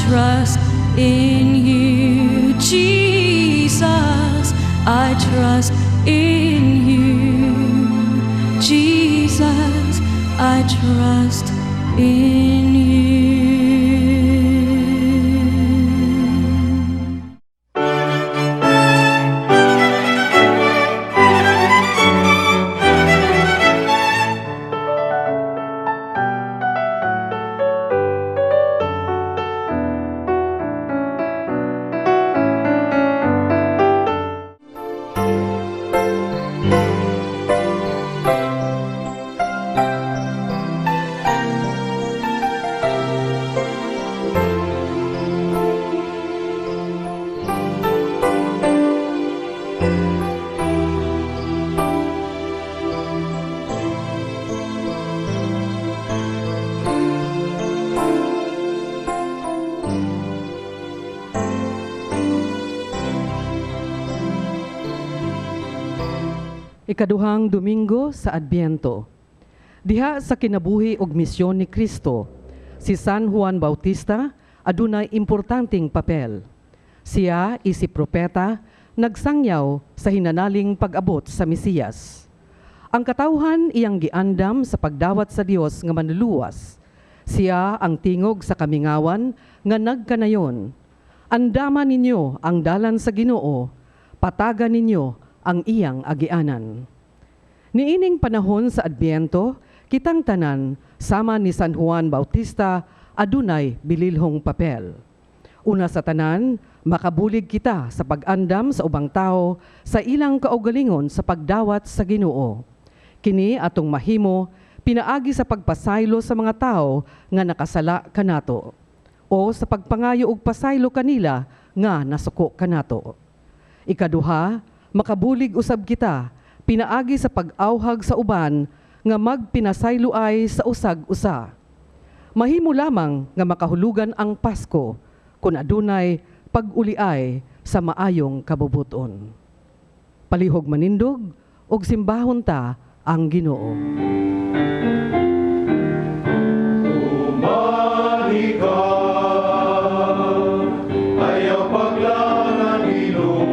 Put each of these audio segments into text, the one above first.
trust in you, Jesus. I trust in you, Jesus. I trust in you. Ikaduhang Domingo sa Adbyento. Diha sa kinabuhi ug misyon ni Kristo, si San Juan Bautista adunay importanteng papel. Siya isip propeta, nagsangyaw sa hinanaling pag-abot sa Mesiyas. Ang katawhan iyang giandam sa pagdawat sa Dios nga manluluwas. Siya ang tingog sa kamingawan nga nagkanayon. Andama ninyo ang dalan sa Ginoo, pataga ninyo ang iyang agianan. Niining panahon sa Adbyento, kitang tanan sama ni San Juan Bautista adunay bililhong papel. Una sa tanan, makabulig kita sa pag-andam sa ubang tao sa ilang kaugalingon sa pagdawat sa Ginoo. Kini atong mahimo pinaagi sa pagpasaylo sa mga tao nga nakasala kanato o sa pagpangayo og pasaylo kanila nga nasuko kanato. Ikaduha, makabulig usab kita pinaagi sa pag-awhag sa uban nga magpinasaylo ay sa usag-usa. Mahimo lamang nga makahulugan ang Pasko kung adunay pag-uliay sa maayong kabubuton. Palihog manindog og simbahon ta ang Ginoo. Umanhi ka, ayaw paglangan Ginoo,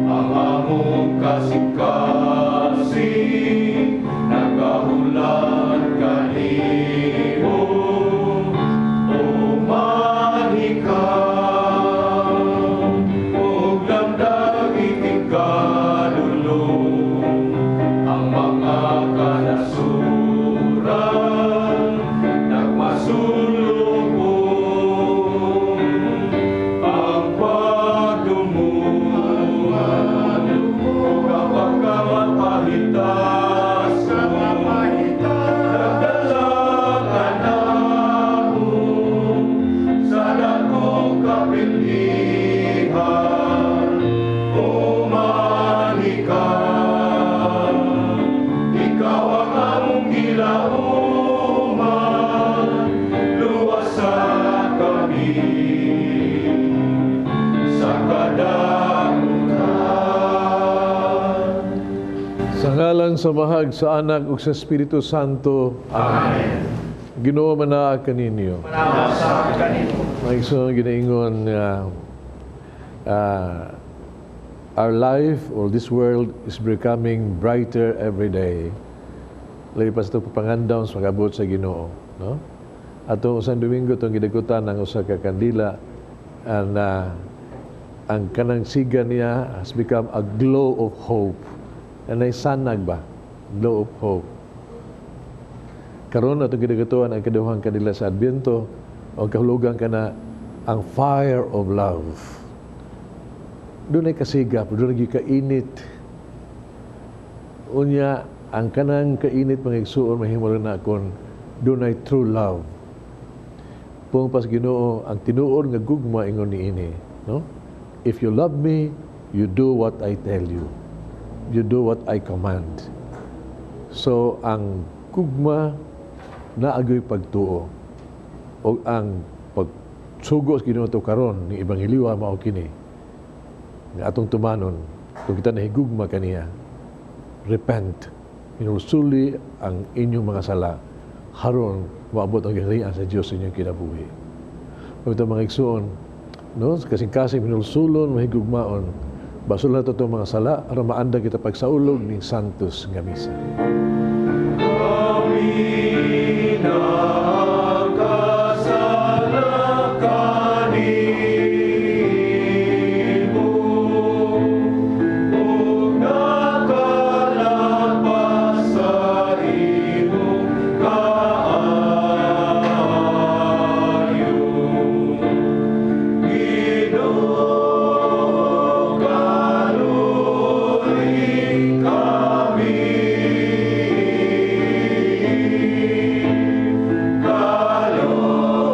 ang among kasing-kasing nagahulat kanimo. Umanhi ka, ug lamdagi tigkadulong ang mga kanasuran nagmasulubong ang pagdumon ug ang pagkamapahitas nagdala kanamo sa dakong kapildihan. Umanhi ka, ikaw ang among gilauman, luwasa kami sa kadamutan. Sa ngalan sa Amahag, sa Anak ug sa Espiritu Santo. Amen. Ginoo manaa kaninyo. Mga igsoon, ginaingon nga our life or this world is becoming brighter every day. Labi pa sa atong pagpangandam sa pag-abot sa Ginoo, no? Atong usang Domingo itong gidagutan ang usa ka kandila and ang kanang siga niya has become a glow of hope. And ay sanag ba? Glow of hope. Karon atong gidagatuan ang kaduhang kandila sa Adbyento o kahulugan kana ang fire of love. Dunay kasigap, dunay kainit. Unya, ang kanang kainit, mga igsuon, mahimo lang na kon dunay true love. Pung pas Ginoo, ang tinuod nga gugma ingon niini, no? If you love me, you do what I tell you. You do what I command. So ang gugma naagoy pagtuo. O ang pagsugo sa Ginoo to karon ni ebanghelyo mao kini nga atong tumanon kung kita nahigugma kaniya. Repent, hinulsuli ang inyong mga sala. Haron moabot ang gingharian sa Dios sa inyong kinabuhi. Ito, mga igsuon, no? Kasing-kasing hinulsulon, mahigugmaon, basulan nato itong mga sala aron maandang kita pagsaulog ning Santos nga Misa. Kami nagkasala kanimo ug nakalampas sa imong kaayo. Ginoo, kaluyhi kami. Kaluyhi,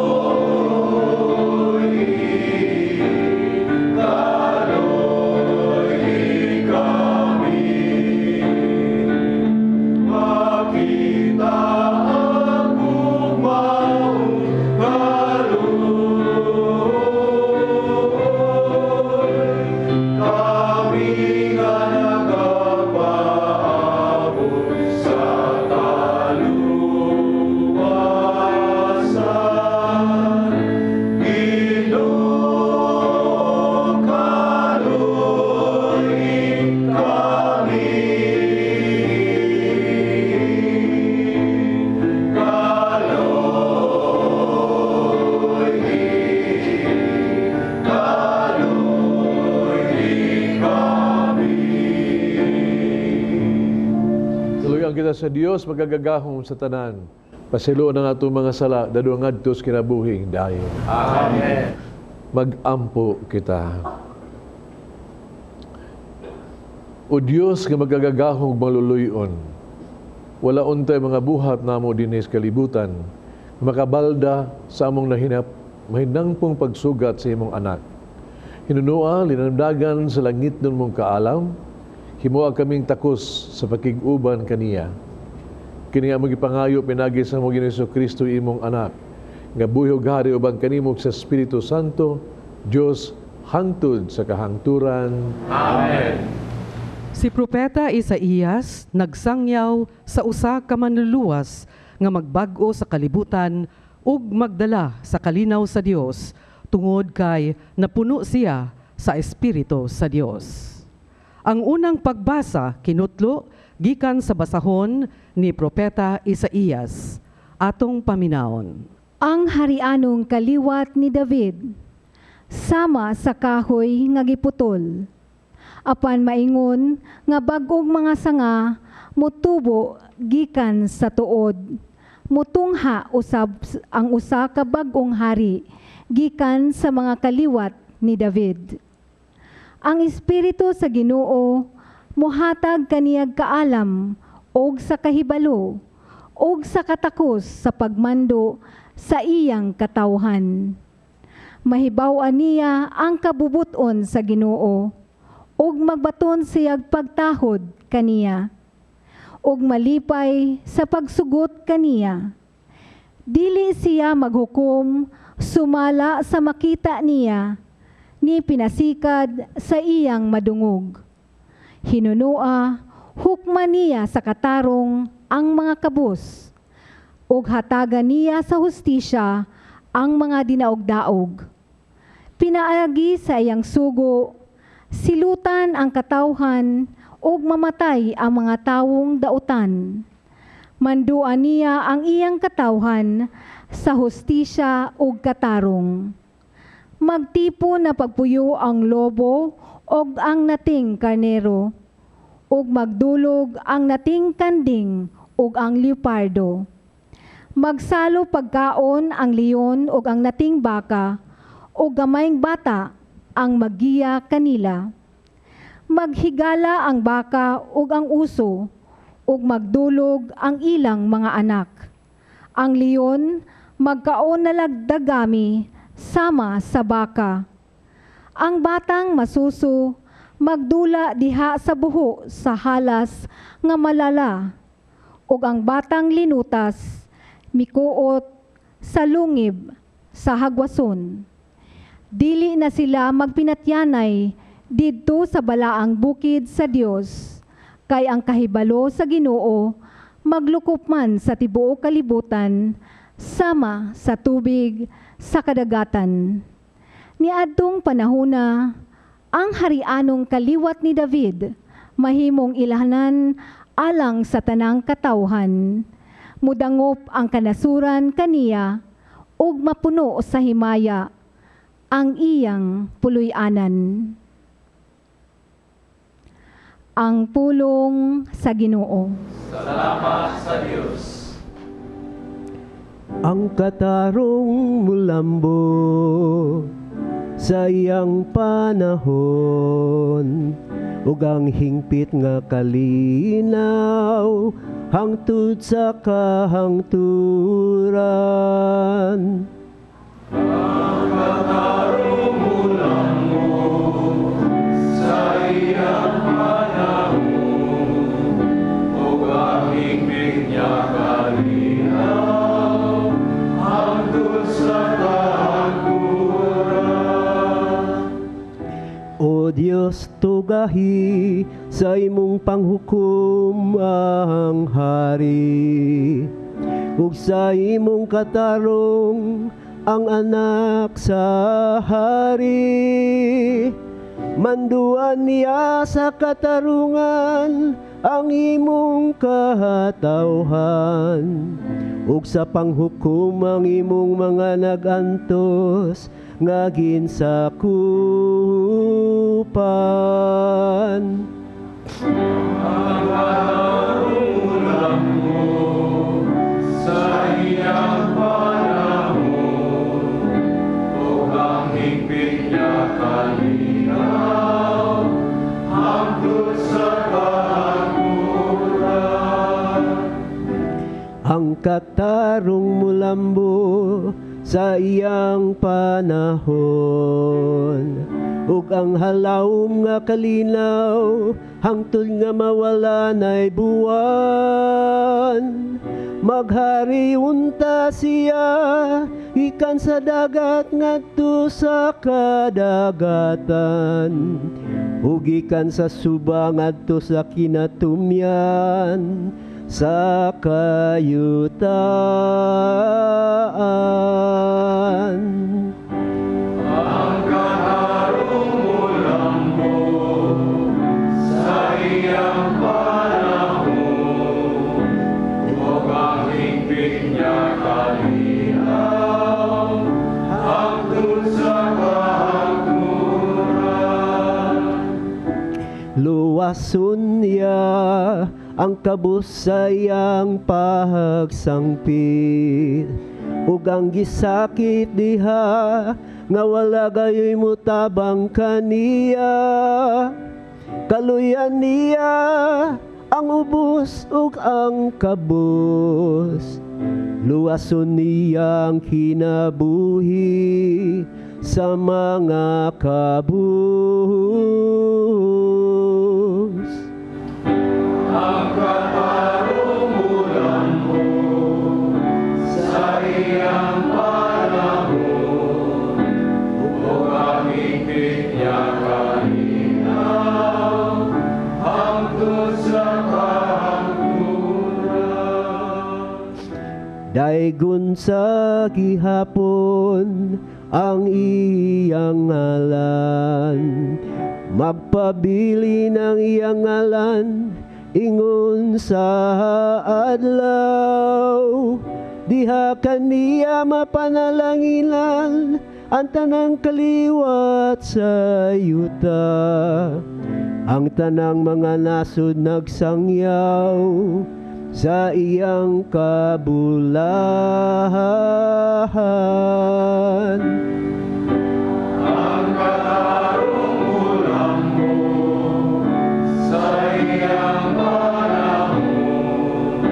kaluyhi kami. Makita ang gugma ug kaluoy. Kami nga nagapaabot sa kaluwasan. Ginoo, kaluyhi kami. Kaluyhi, kaluyhi kami. Tuluyan kita sa Dios makagagahom sa tanan. Pasayloa ang atong mga sala, dadua ngadto sa kinabuhing dayon. Amen. Mag-ampo kita. O Dios nga makagagahom ug maluluy-on, wala untay mga buhat namo dinhi sa kalibutan makabalda sa among mahinangpong pagsugat sa imong anak. Hinunua, linamdagan sa langitnon mong kaalam, himoa kaming takos sa pakig-uban kaniya. Kini among gipangayo pinagi sa among Ginoong Kristo, imong anak, nga buhi ug hari uban kanimo sa Espiritu Santo, Dios, hangtod sa kahangturan. Amen. Si Propeta Isaías nagsangyaw sa usa ka manluluwas nga magbag-o sa kalibutan ug magdala sa kalinaw sa Dios tungod kay napuno siya sa Espiritu sa Dios. Ang unang pagbasa kinutlo gikan sa basahon ni Propeta Isaías. Atong paminawon. Ang harianong kaliwat ni David, sama sa kahoy nga giputol. Apan maingon nga bag-ong mga sanga mutubo gikan sa tuod. Mutungha usab ang usa ka bag-ong hari gikan sa mga kaliwat ni David. Ang espiritu sa Ginoo muhatag kaniyag kaalam og sa kahibalo og sa katakos sa pagmando sa iyang katawhan. Mahibaw-an niya ang kabubut-on sa Ginoo ug magbaton siyag pagtahod kaniya ug malipay sa pagsugot kaniya. Dili siya maghukom sumala sa makita niya, ni pinasikad sa iyang madungog. Hinunua, hukman niya sa katarong ang mga kabus, ug hatagan niya sa hustisya ang mga dinaog-daog. Pinaagi sa iyang sugo, silutan ang katawhan ug mamatay ang mga tawong dautan. Manduan niya ang iyang katawhan sa hustisya ug katarong. Magtipo na pagpuyo ang lobo ug ang nating karnero, ug magdulog ang nating kanding ug ang leopardo. Magsalo pagkaon ang leon ug ang nating baka, ug gamayng bata ang maggiya kanila. Maghigala ang baka ug ang uso, ug magdulog ang ilang mga anak. Ang leon magkaon nalag dagami sama sa baka. Ang batang masuso magdula diha sa buho sa halas nga malala, ug ang batang linutas mikuot sa lungib sa hagwason. Dili na sila magpinatyanay didto sa balaang bukid sa Dios, kay ang kahibalo sa Ginoo Maglukop man sa tibuok kalibutan, sama sa tubig sa kadagatan. Niadtong panahona, ang harianong kaliwat ni David mahimong ilhanan alang sa tanang katawhan. Mudangop ang kanasuran kaniya ug mapuno sa himaya ang iyang puloy-anan. Ang pulong sa Ginoo. Ang katarong mulambo sa iyang panahon ug ang hingpit nga kalinaw hangtod sa kahangturan. Sa iyang panahon ug ang hingpit niya kalinaw hangtod sa kahangturan. O Dios, tugahi sa imong panghukom ang hari ug sa imong katarong ang anak sa hari. Manduan niya sa katarungan ang imong katawhan ug sa panghukom ang imong mga nagantos nga ginsakupan. Ang katarong mulambo sa iyang panahon ug ang hingpit niya kalinaw hangtod sa kahangturan. Ang katarong mulambo sa iyang panahon ug ang halawom nga kalinaw hangtod nga mawala nay buwan. Maghari unta siya gikan sa dagat ngadto sa kadagatan ug gikan sa suba ngadto sa kinatumyan sa kayutaan. Ang katarong mulambo sa iyang panahon ug ang hingpit niya kalinaw hangtod sa kahangturan. Luwason niya ang kabus sa iyang pagsangpit ug ang gisakit diha nga wala gayoy mutabang kaniya. Kaluyan niya ang ubos ug ang kabus. Luwason niya ang kinabuhi sa mga kabus. Ang katarong mulambo sa iyang panahon ug ang hingpit niya kalinaw hangtod sa kahangturan. Daygon sa gihapon ang iyang ngalan. Magpabili ng iyang ngalan ingon sa adlaw. Diha kaniya mapanalanginan ang tanang kaliwat sa yuta. Ang tanang mga nasod nagsangyaw sa iyang kabulahan. Ang katarong mulambo sa iyang panahon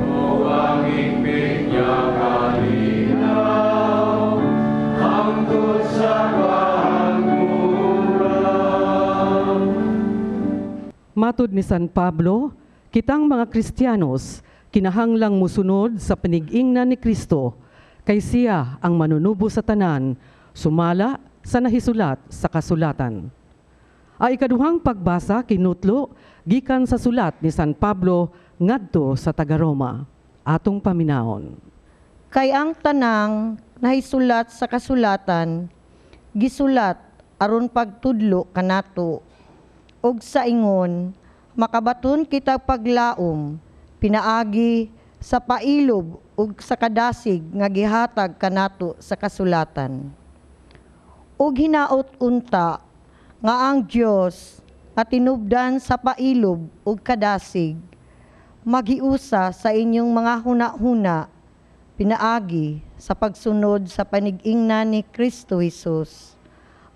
ug ang hingpit niya kalinaw hangtod sa kahangturan. Matud ni San Pablo, kitang mga Kristiyanos kinahanglang musunod sa panigingnan ni Kristo, kay siya ang manunubo sa tanan, sumala sa nahisulat sa kasulatan. Ang ikaduhang pagbasa kinutlo gikan sa sulat ni San Pablo ngadto sa taga-Roma. Atong paminawon. Kay ang tanang nahisulat sa kasulatan, gisulat aron pagtudlo kanato, ug sa ingon makabaton kita paglaom pinaagi sa pailob ug sa kadasig nga gihatag kanato sa kasulatan. Ug hinaot unta nga ang Dios nga tinubdan sa pailob ug kadasig maghiusa sa inyong mga huna-huna pinaagi sa pagsunod sa panigingnan ni Kristo Hesus,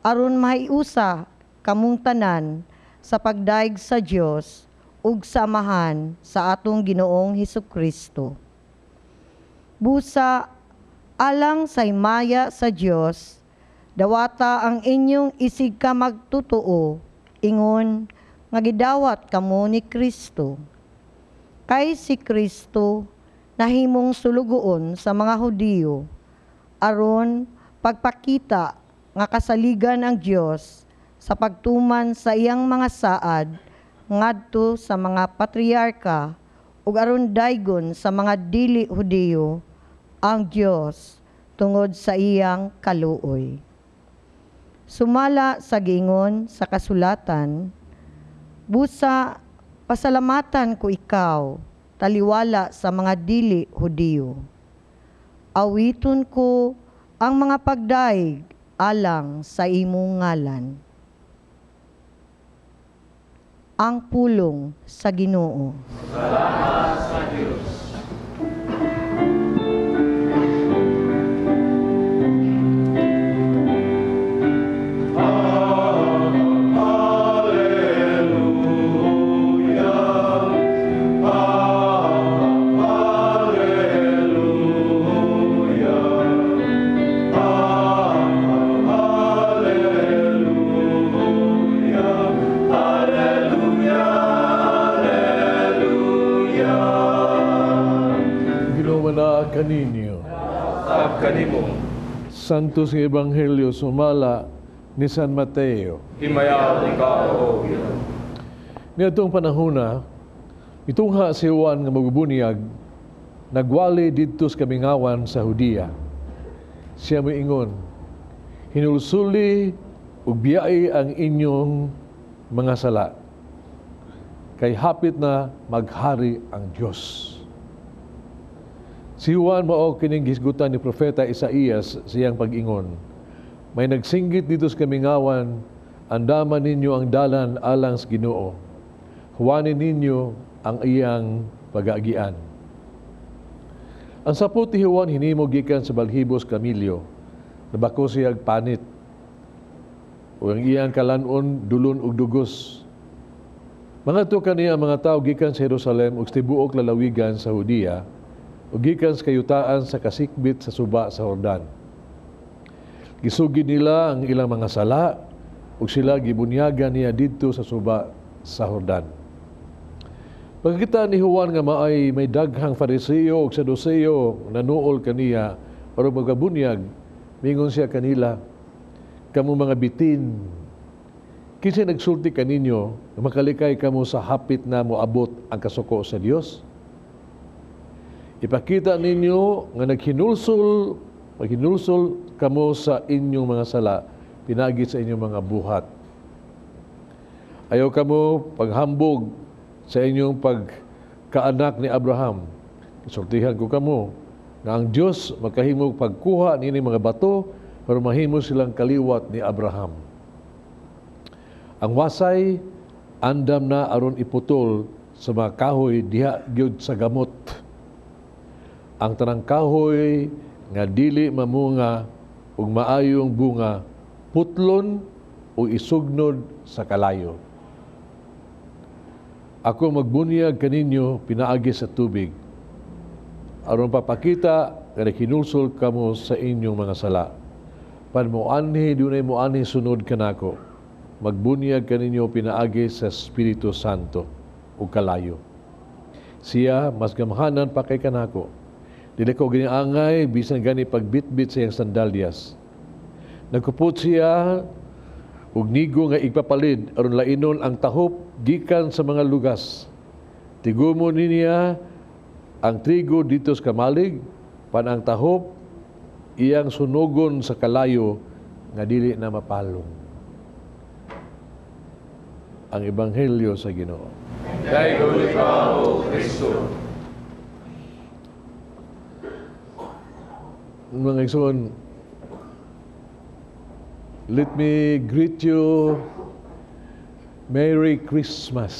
aron mahiusa kamong tanan sa pagdaig sa Dios ug sa Amahan sa atong Ginoong Hesukristo. Busa alang sa himaya sa Dios, dawata ang inyong isig ka magtotoo, ingon nga gidawat kamo ni Kristo. Kay si Kristo nahimong sulugoon sa mga Hudiyo, aron pagpakita nga kasaligan ang Dios sa pagtuman sa iyang mga saad ngadto sa mga patriarka, ug aron daygon sa mga dili Hudiyo ang Dios tungod sa iyang kaluoy. Sumala sa giingon sa kasulatan, busa pasalamatan ko ikaw, taliwala sa mga dili Hudiyo. Awiton ko ang mga pagdaig alang sa imong ngalan. Ang pulong sa Ginoo. Salamat sa Dios. Kaninyo. Sab kanimo. Santos nga Ebanghelyo sumala ni San Mateo. Himayaon ikaw, O Ginoo. Niadtong panahona, mitungha si Juan nga magbubuniyag, nagwali didto sa kamingawan sa Hudiya. Siya moingon, hinulsuli ug biyai ang inyong mga sala, kay hapit na maghari ang Dios. Si Juan mao kining gisgutan ni Propeta Isaías siyang pag-ingon, may nagsinggit dito sa kamingawan, andaman ninyo ang dalan alang sa Ginoo. Huwanin ninyo ang iyang pag-aagian. Ang sapot ni Juan hinimo gikan sa balhibos kamilyo, nabako siyag panit, ug ang iyang kalanon dulon og dugos. Mangadto kaniya ang mga tawo gikan sa Jerusalem ug sa tibuok lalawigan sa Judea, ug gikan sa kayutaan sa kasikbit sa suba sa Jordan. Gisugid nila ang ilang mga sala ug sila gibunyagan niya didto sa suba sa Jordan. Pagkita ni Juan nga maay may daghang Fariseo ug Saduseo nanuol kaniya aron magabunyag, mingon siya kanila, kamo mga bitin, kinsa nagsulti kaninyo nga makalikay kamo sa hapit na moabot ang kasuko sa Dios? Ipakita ninyo nga naghinulsol kamo sa inyong mga sala, pinaagi sa inyong mga buhat. Ayaw kamo paghambog sa inyong pagkaanak ni Abraham. Isultihan ko kamo nga ang Dios makahimog pagkuha niini mga bato pero mahimo silang kaliwat ni Abraham. Ang wasay andam na aron iputol sa mga kahoy diha gyud sa gamot. Ang tanang kahoy nga dili mamunga ug maayong bunga putlon o isugnod sa kalayo. Ako magbunyag kaninyo pinaagi sa tubig aron papakita nga nakinulsol kamo sa inyong mga sala. Pan moanhi dunay moanhi sunod kanako. Magbunyag kaninyo pinaagi sa Espiritu Santo ug kalayo. Siya mas gamhanan pa kay kanako. Dili ko giniangay bisan gani pagbitbit sa iyang sandalyas. Nagkupot siya og nigo nga igpapalid aron lainon ang tahop gikan sa mga lugas. Tigumon niya ang trigo didto sa kamalig, pan ang tahop iyang sunugon sa kalayo nga dili na mapalong. Ang Ebanghelyo sa Ginoo. Daygon ikaw, O Kristo. Mga igsoon, let me greet you Merry Christmas.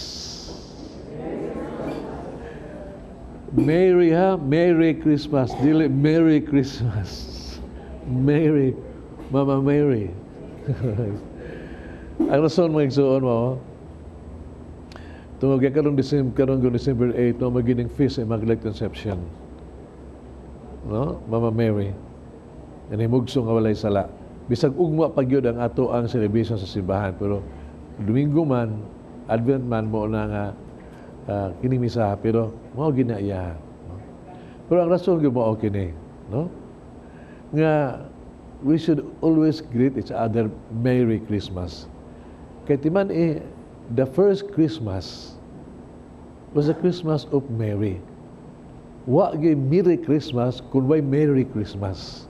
Merry ha, Merry Christmas. Dili Merry Christmas. Mary, Mama Mary. Ang rason, mga igsoon mo, tungod kay karong December 8, no, magiging feast sa Immaculate Conception. No? Mama Mary. Nga nga walay sala. Bisag ugma pa gyud ang ato ang celebration sa simbahan, pero Domingo man, Advent man mo na nga kining misa, pero mao gina iya. No? Pero ang rason gyud mao kini, no? Nga we should always greet each other Merry Christmas. Kay timan eh, the first Christmas was the Christmas of Mary. Wa gyud Merry Christmas kung way Merry Christmas.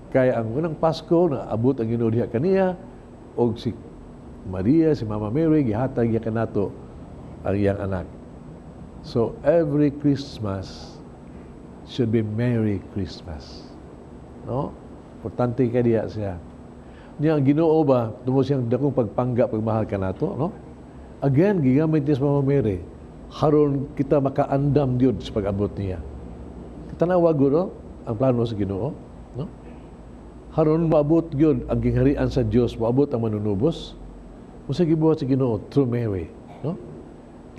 Kaya ang unang Pasko na abot ang Ginoo diha kaniya og si Maria, si Mama Mary, gihatag niya kanato ang iyang anak. So every Christmas should be Merry Christmas. No? Importante kay diya siya. Niya ang Ginoo ba tungod siyang dakong pagpangga, pagmahal kanato, no? Again, gigamit niya sa Mama Mary haron kita makaandam gyud sa pag-abot niya. Tanawa gud, no? Ang plano sa Ginoo, no? Haron maabot gyud ang gingharian sa Dios, maabot ang manunubos. Unsa gibuhat sa Ginoo through Mary, no?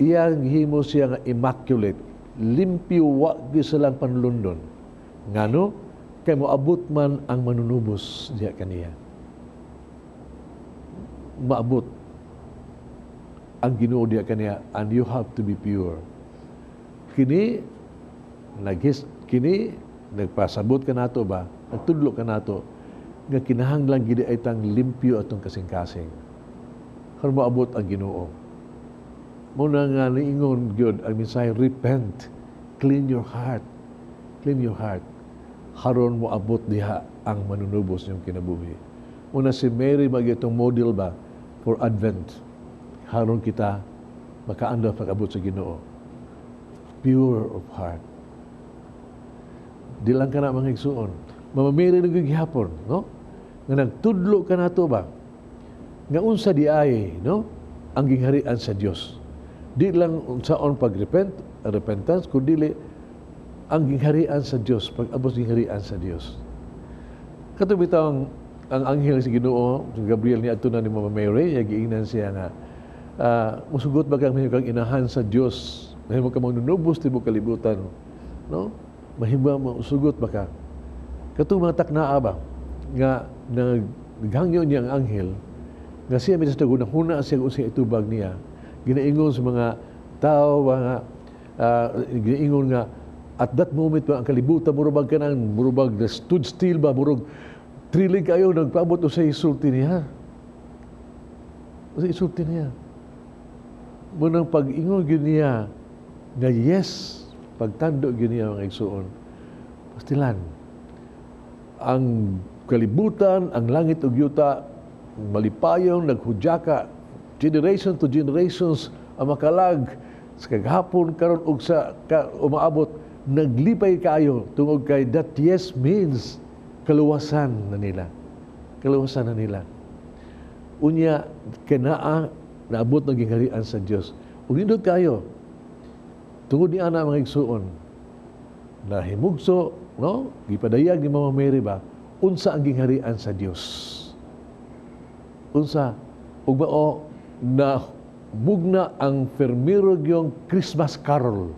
Iyang gihimo siya nga immaculate, limpyo, wa gyud silang panlundon. Ngano? Kay moabot man ang manunubos diha kaniya. Maabot ang Ginoo diha kaniya and you have to be pure. Kini naghis kini nagpasabot kanato ba, nagtudlo kanato nga kinahanglan gid ay tang limpyo atong kasing-kasing. Aron moabot ang Ginoo. Muna nga niingon gyud ang mensahe, repent, clean your heart, clean your heart. Haron moabot diha ang manunubos niyong kinabuhi. Muna si Mary mag itong model ba for Advent. Haron kita makaandam pag-abot sa Ginoo. Pure of heart. Di lang kana, mga igsuon. Mama Mary na gihapon, no? Nga nagtudlo kanato ba? Nga unsa di ay, no? Ang gingharian sa Dios. Di lang unsaon pag-repent, repentance, kundi ang gingharian sa Dios, pag-abot sa gingharian sa Dios. Kato bitaw ang anghel sa Ginoo, si Gabriel, ni adto na ni Mama Mary, ya giingnan siya nga musugot ba kang mahimo kang inahan sa Dios, mahimo ka manunubos tibuok kalibutan, no? Mahimo mo sugot ba ka? Katong mga taknaa ba nga naghangyo niya ang anghel nga siya mi sa huna siya kung siya itubag niya, ginaingon sa mga tao ba nga ginaingon nga at that moment ba ang kalibutan murubag kanang murubag stood still ba, murug thrilling kayo nagpaabot sa isulti niya, sa isulti niya. Munang pag-ingon gyud niya nga yes, pagtando gyud niya, mga igsuon, pastilan ang kalibutan, ang langit ug yuta malipayong naghudyaka, generation to generations, ang makalag sa kagahapon, karon ug sa ka, umaabot, naglipay kaayo tungod kay that yes means kaluwasan na nila, kaluwasan na nila. Unya kanaa naabot ng gingharian sa Dios ug nindot kayo tungod ni ana, mga igsuon, na himugso, no, gipadayag ni Mama Mary ba unsa ang gingharian sa Dios, unsa ug mao na mugna ang fermiro gyong Christmas carol,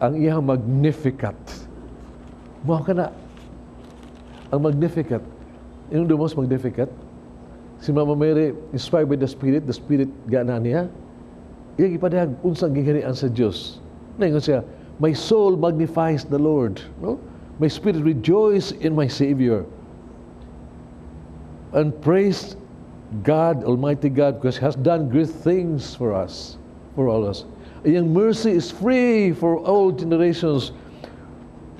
ang iyang Magnificat. Mao kana ang Magnificat, yung the most Magnificat. Si Mama Mary, inspired by the Spirit gana niya, iya gipadayag unsang gingharian sa Dios. Naingon siya, "My soul magnifies the Lord," no? "My spirit rejoice in my Savior." And praise God, Almighty God, because He has done great things for us. for all us. Iyang mercy is free for all generations,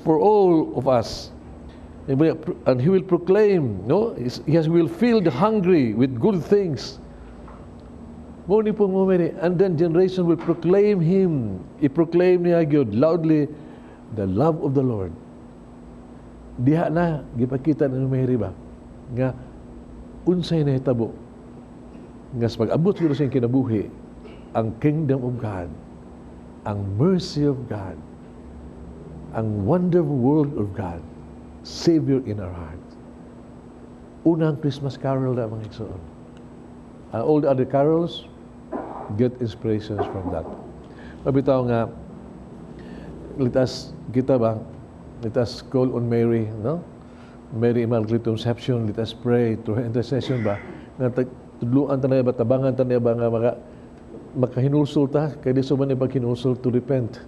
for all of us. And He will proclaim, no? He will fill the hungry with good things. Mo ni pong mo. And then generation will proclaim Him. I-proclaim niya gyud loudly the love of the Lord. Diha na gipakita ni Mary ba nga unsay nahitabo nga sa pag-abot gyud sa iyang kinabuhi, ang kingdom of God, ang mercy of God, ang wonderful world of God, Savior in our heart. Unang Christmas carol na, mga igsoon. All the other carols get inspirations from that. Mabitaw nga, let us, kita ba, let us call on Mary, no? Mary Immaculate Conception, let us pray through her intercession ba, nga tudluan ta niya ba, tabangan ta niya ba nga makahinulsol ta, kay di man paghinulsol to repent,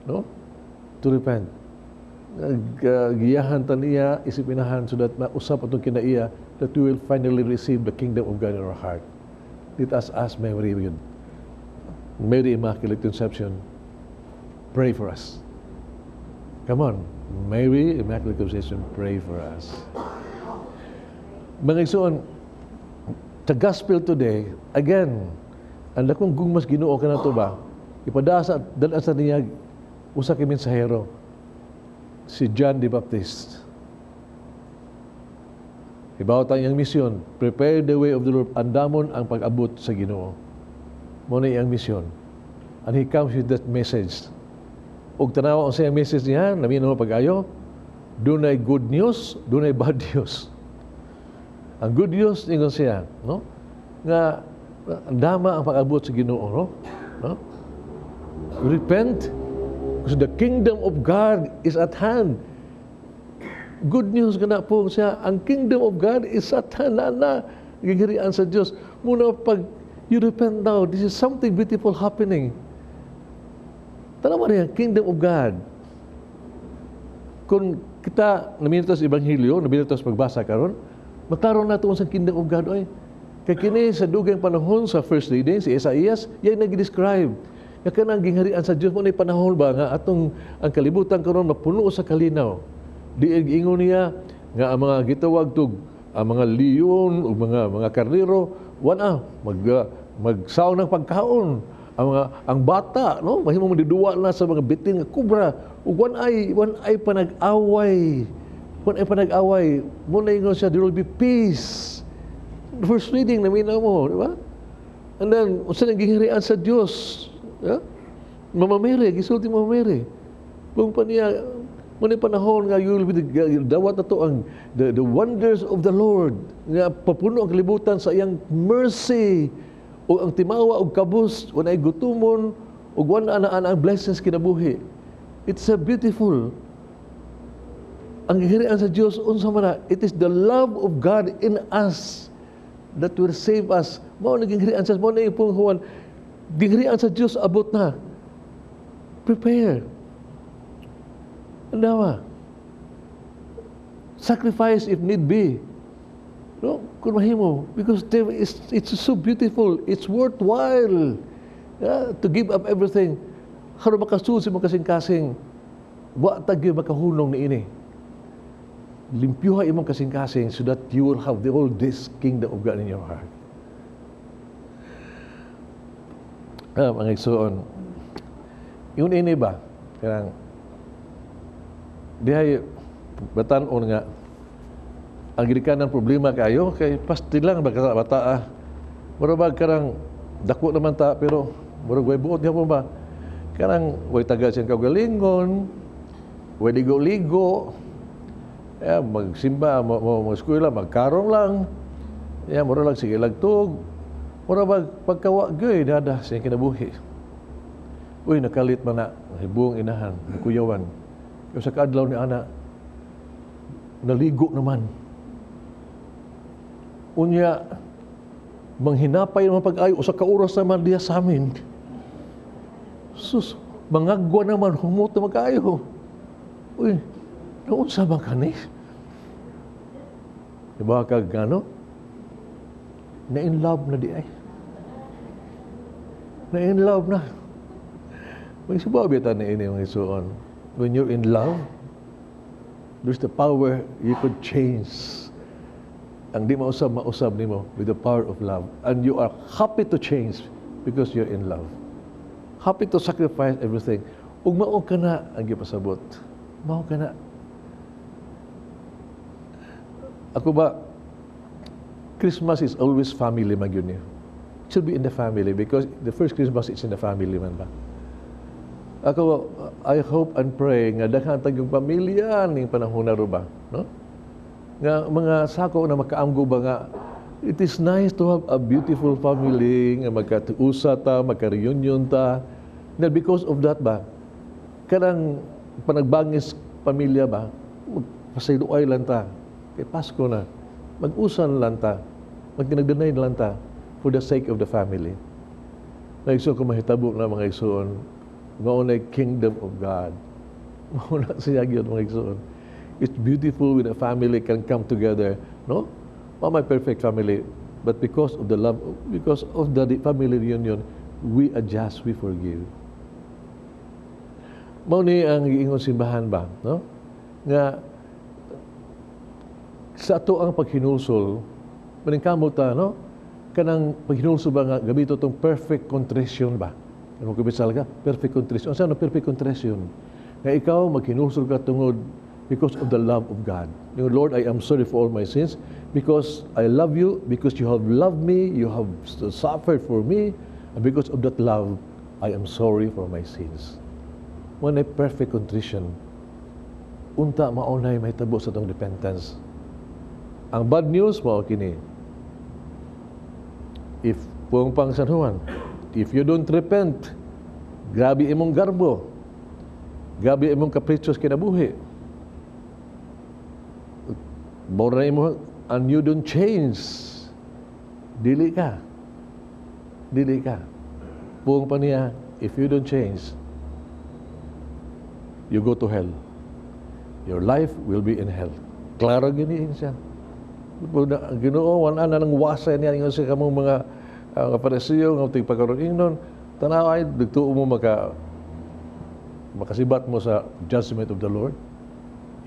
no? To repent. Giyahan ta niya, isipinahan so that mausap atong kinaiya that we will finally receive the kingdom of God in our heart. Let us ask Mary yun. Mary Immaculate Conception, pray for us. Come on, Mary Immaculate Conception, pray for us. Mga igsoon, the gospel today, again, ang dakong gugmas Ginoo ka na to ba, ipadasa, dala sa niya, usa ka mensahero, si John the Baptist. Ibaw ta iyang misyon, prepare the way of the Lord, andamon ang pag-abot sa Ginoo. Mo na iyang misyon. And he comes with that message. Ug tanawa ang siyang message niya, naminaw pag-ayo, dunay good news, dunay bad news. Ang good news, ingon siya, no? Nga dama ang pag-abot sa Ginoo, no? No? Repent, because the kingdom of God is at hand. Good news kana po siya, ang kingdom of God is at hand na na gingharian sa Dios. Muna pag you repent now, this is something beautiful happening. Tanawa niya, kingdom of God. Kung kita naminto sa Ebanghelyo, naminto sa pagbasa karon, maklaro na sa kingdom of God oy. Kay kini sa dugayng panahon sa first reading si Isaias, yan nag-describe. Nga kanang gingharian sa Dios mo ni panahon ba nga atong ang kalibutan karon mapuno sa kalinaw. Di ingon niya nga ang mga gitawag tug ang mga leon o mga karnero wala magsaw ng pagkaon ang mga ang bata, no, mahimo mo diduwa na sa mga bitin nga kubra ug wan ay panag-away, wan ay panag-away. Mo na ingon siya, there will be peace. The first reading, naminaw mo, di ba? And then unsa nang gingharian sa Dios, yeah? Mama Mary, gisulti Mama Mary kung pa niya mo ni panahon nga you will be the, dawat na to ang the wonders of the Lord nga papuno ang kalibutan sa iyang mercy o ang timawa og kabus, wala ay gutumon ug wala na ang blessings kinabuhi. It's a beautiful ang gingharian sa Dios. Unsa man na? It is the love of God in us that will save us. Mao naging gingharian sa, mao na yung Juan, gingharian sa Dios abot na. Prepare. Andawa. Sacrifice if need be. No? Kung mahimo. Because there is, it's so beautiful. It's worthwhile, yeah, to give up everything. Karon makasud sa kasing-kasing, wa ta gyud makahunong ni ini. Limpyuha imong kasing-kasing so that you will have the all this kingdom of God in your heart. Ah, mga igsoon, yun ini ba? Kanang dihay batan-on nga ang ginikanan problema kayo kay pasti lang baka bata ah. Mura ba karang dako naman ta pero murag way buot gyapon ba? Kanang way taga siyang kaugalingon, way ligo-ligo, eh, magsimba, mo, mo, mo eskwela, magkarong lang. Ya, mura lang sige lagtog. Mura ba pagkawa gyud nada sa kinabuhi. Uy, nakalit man na, hibuong inahan, kuyawan. Yung sa kaadlaw ni ana, naligo naman. Unya, manghinapay naman pag-ayo, usa ka oras naman diya sa amin. Sus, mangagwa naman, humot na mag-ayo. Uy, naunsa ba kani? Diba kag ano? Na in love na di ay. Na in love na. May subaw ta na ini, mga igsuon. When you're in love, there's the power you could change. Ang di mausab, mausab nimo with the power of love. And you are happy to change because you're in love. Happy to sacrifice everything. Ug mao ka na ang gipasabot. Mao ka na. Ako ba, Christmas is always family man gyud niyo. It should be in the family because the first Christmas is in the family man ba. Ako, I hope and pray nga daghan tag yung pamilya ning panahon na ba, no? Nga mga sako na makaamgo ba nga it is nice to have a beautiful family nga magkatuusa ta, magka-reunion ta. Na because of that ba, kanang panagbangis pamilya ba, pasayloay lang ta. Kay Pasko na. Mag-usan lang ta. Magtinagdanay lang ta for the sake of the family. Naigsoon kung mahitabo na, mga igsoon, mao na kingdom of God. Mao na siya gyud, mga igsoon. It's beautiful when a family can come together, no? Not my perfect family, but because of the love, because of the family reunion, we adjust, we forgive. Mao ni ang giingon simbahan ba, no? Nga sa ato ang paghinulsol, maningkamot ta, no? Kanang paghinulsol ba nga gamito tong perfect contrition ba? Ano kumpisal ka? Perfect contrition. Ano perfect contrition? Nga ikaw maghinulsol ka tungod because of the love of God. Yung, "Lord, I am sorry for all my sins because I love you, because you have loved me, you have suffered for me, and because of that love, I am sorry for my sins." When a perfect contrition, unta maunay mahitabo sa atong repentance. Ang bad news mao kini. If puong pang San Juan, if you don't repent, grabe imong garbo. Grabe imong kaprichos kinabuhi. Mora imo and you don't change. Dili ka. Dili ka. Puong pa niya, if you don't change, you go to hell. Your life will be in hell. Klaro gini siya. Ang Ginoo wala na nang wasay niya ingon sa kamong mga Parisiyo nga tigpakaron ingnon tanaw ay dugtuo mo makasibat mo sa judgment of the Lord.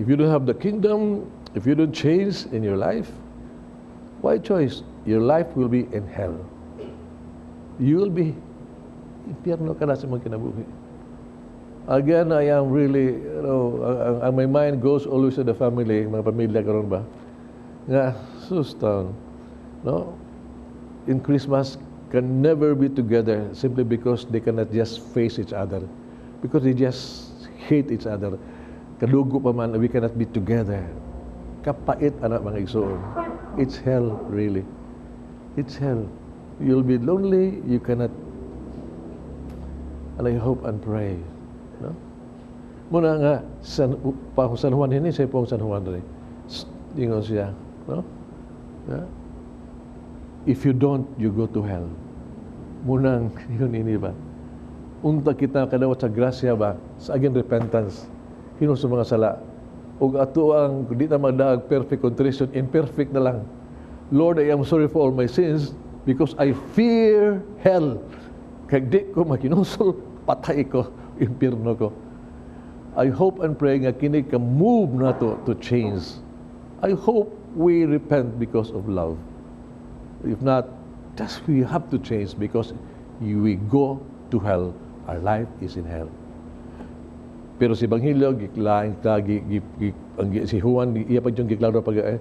If you don't have the kingdom, if you don't change in your life, why choice? Your life will be in hell. You will be impyerno ka na sa mga kinabuhi. Again, I am really, my mind goes always to the family, mga pamilya karon ba? Nga, sus taon, no? In Christmas, can never be together simply because they cannot just face each other. Because they just hate each other. Kadugo pa man, we cannot be together. Kapait, anak, mga igsoon. It's hell, really. It's hell. You'll be lonely, you cannot. And I hope and pray. No? Muna nga, pa San Juan hini, sa pong San Juan rin. Ingon siya. No? Yeah? If you don't, you go to hell. Munang, yun ini ba? Unta kita kadawat sa grasya ba? Sa again repentance. Hinulsol sa mga sala. Ug ato ang di na magdaag perfect contrition, imperfect na lang. "Lord, I am sorry for all my sins because I fear hell. Kag di ko makinusol, patay ko, impierno ko." I hope and pray nga kini ka move na to change. I hope we repent because of love. If not, just we have to change because we go to hell. Our life is in hell. Pero si Ebanghelyo, giklaing ta, gi, gi, gi, ang, si Juan, iya pa yung giklaro pag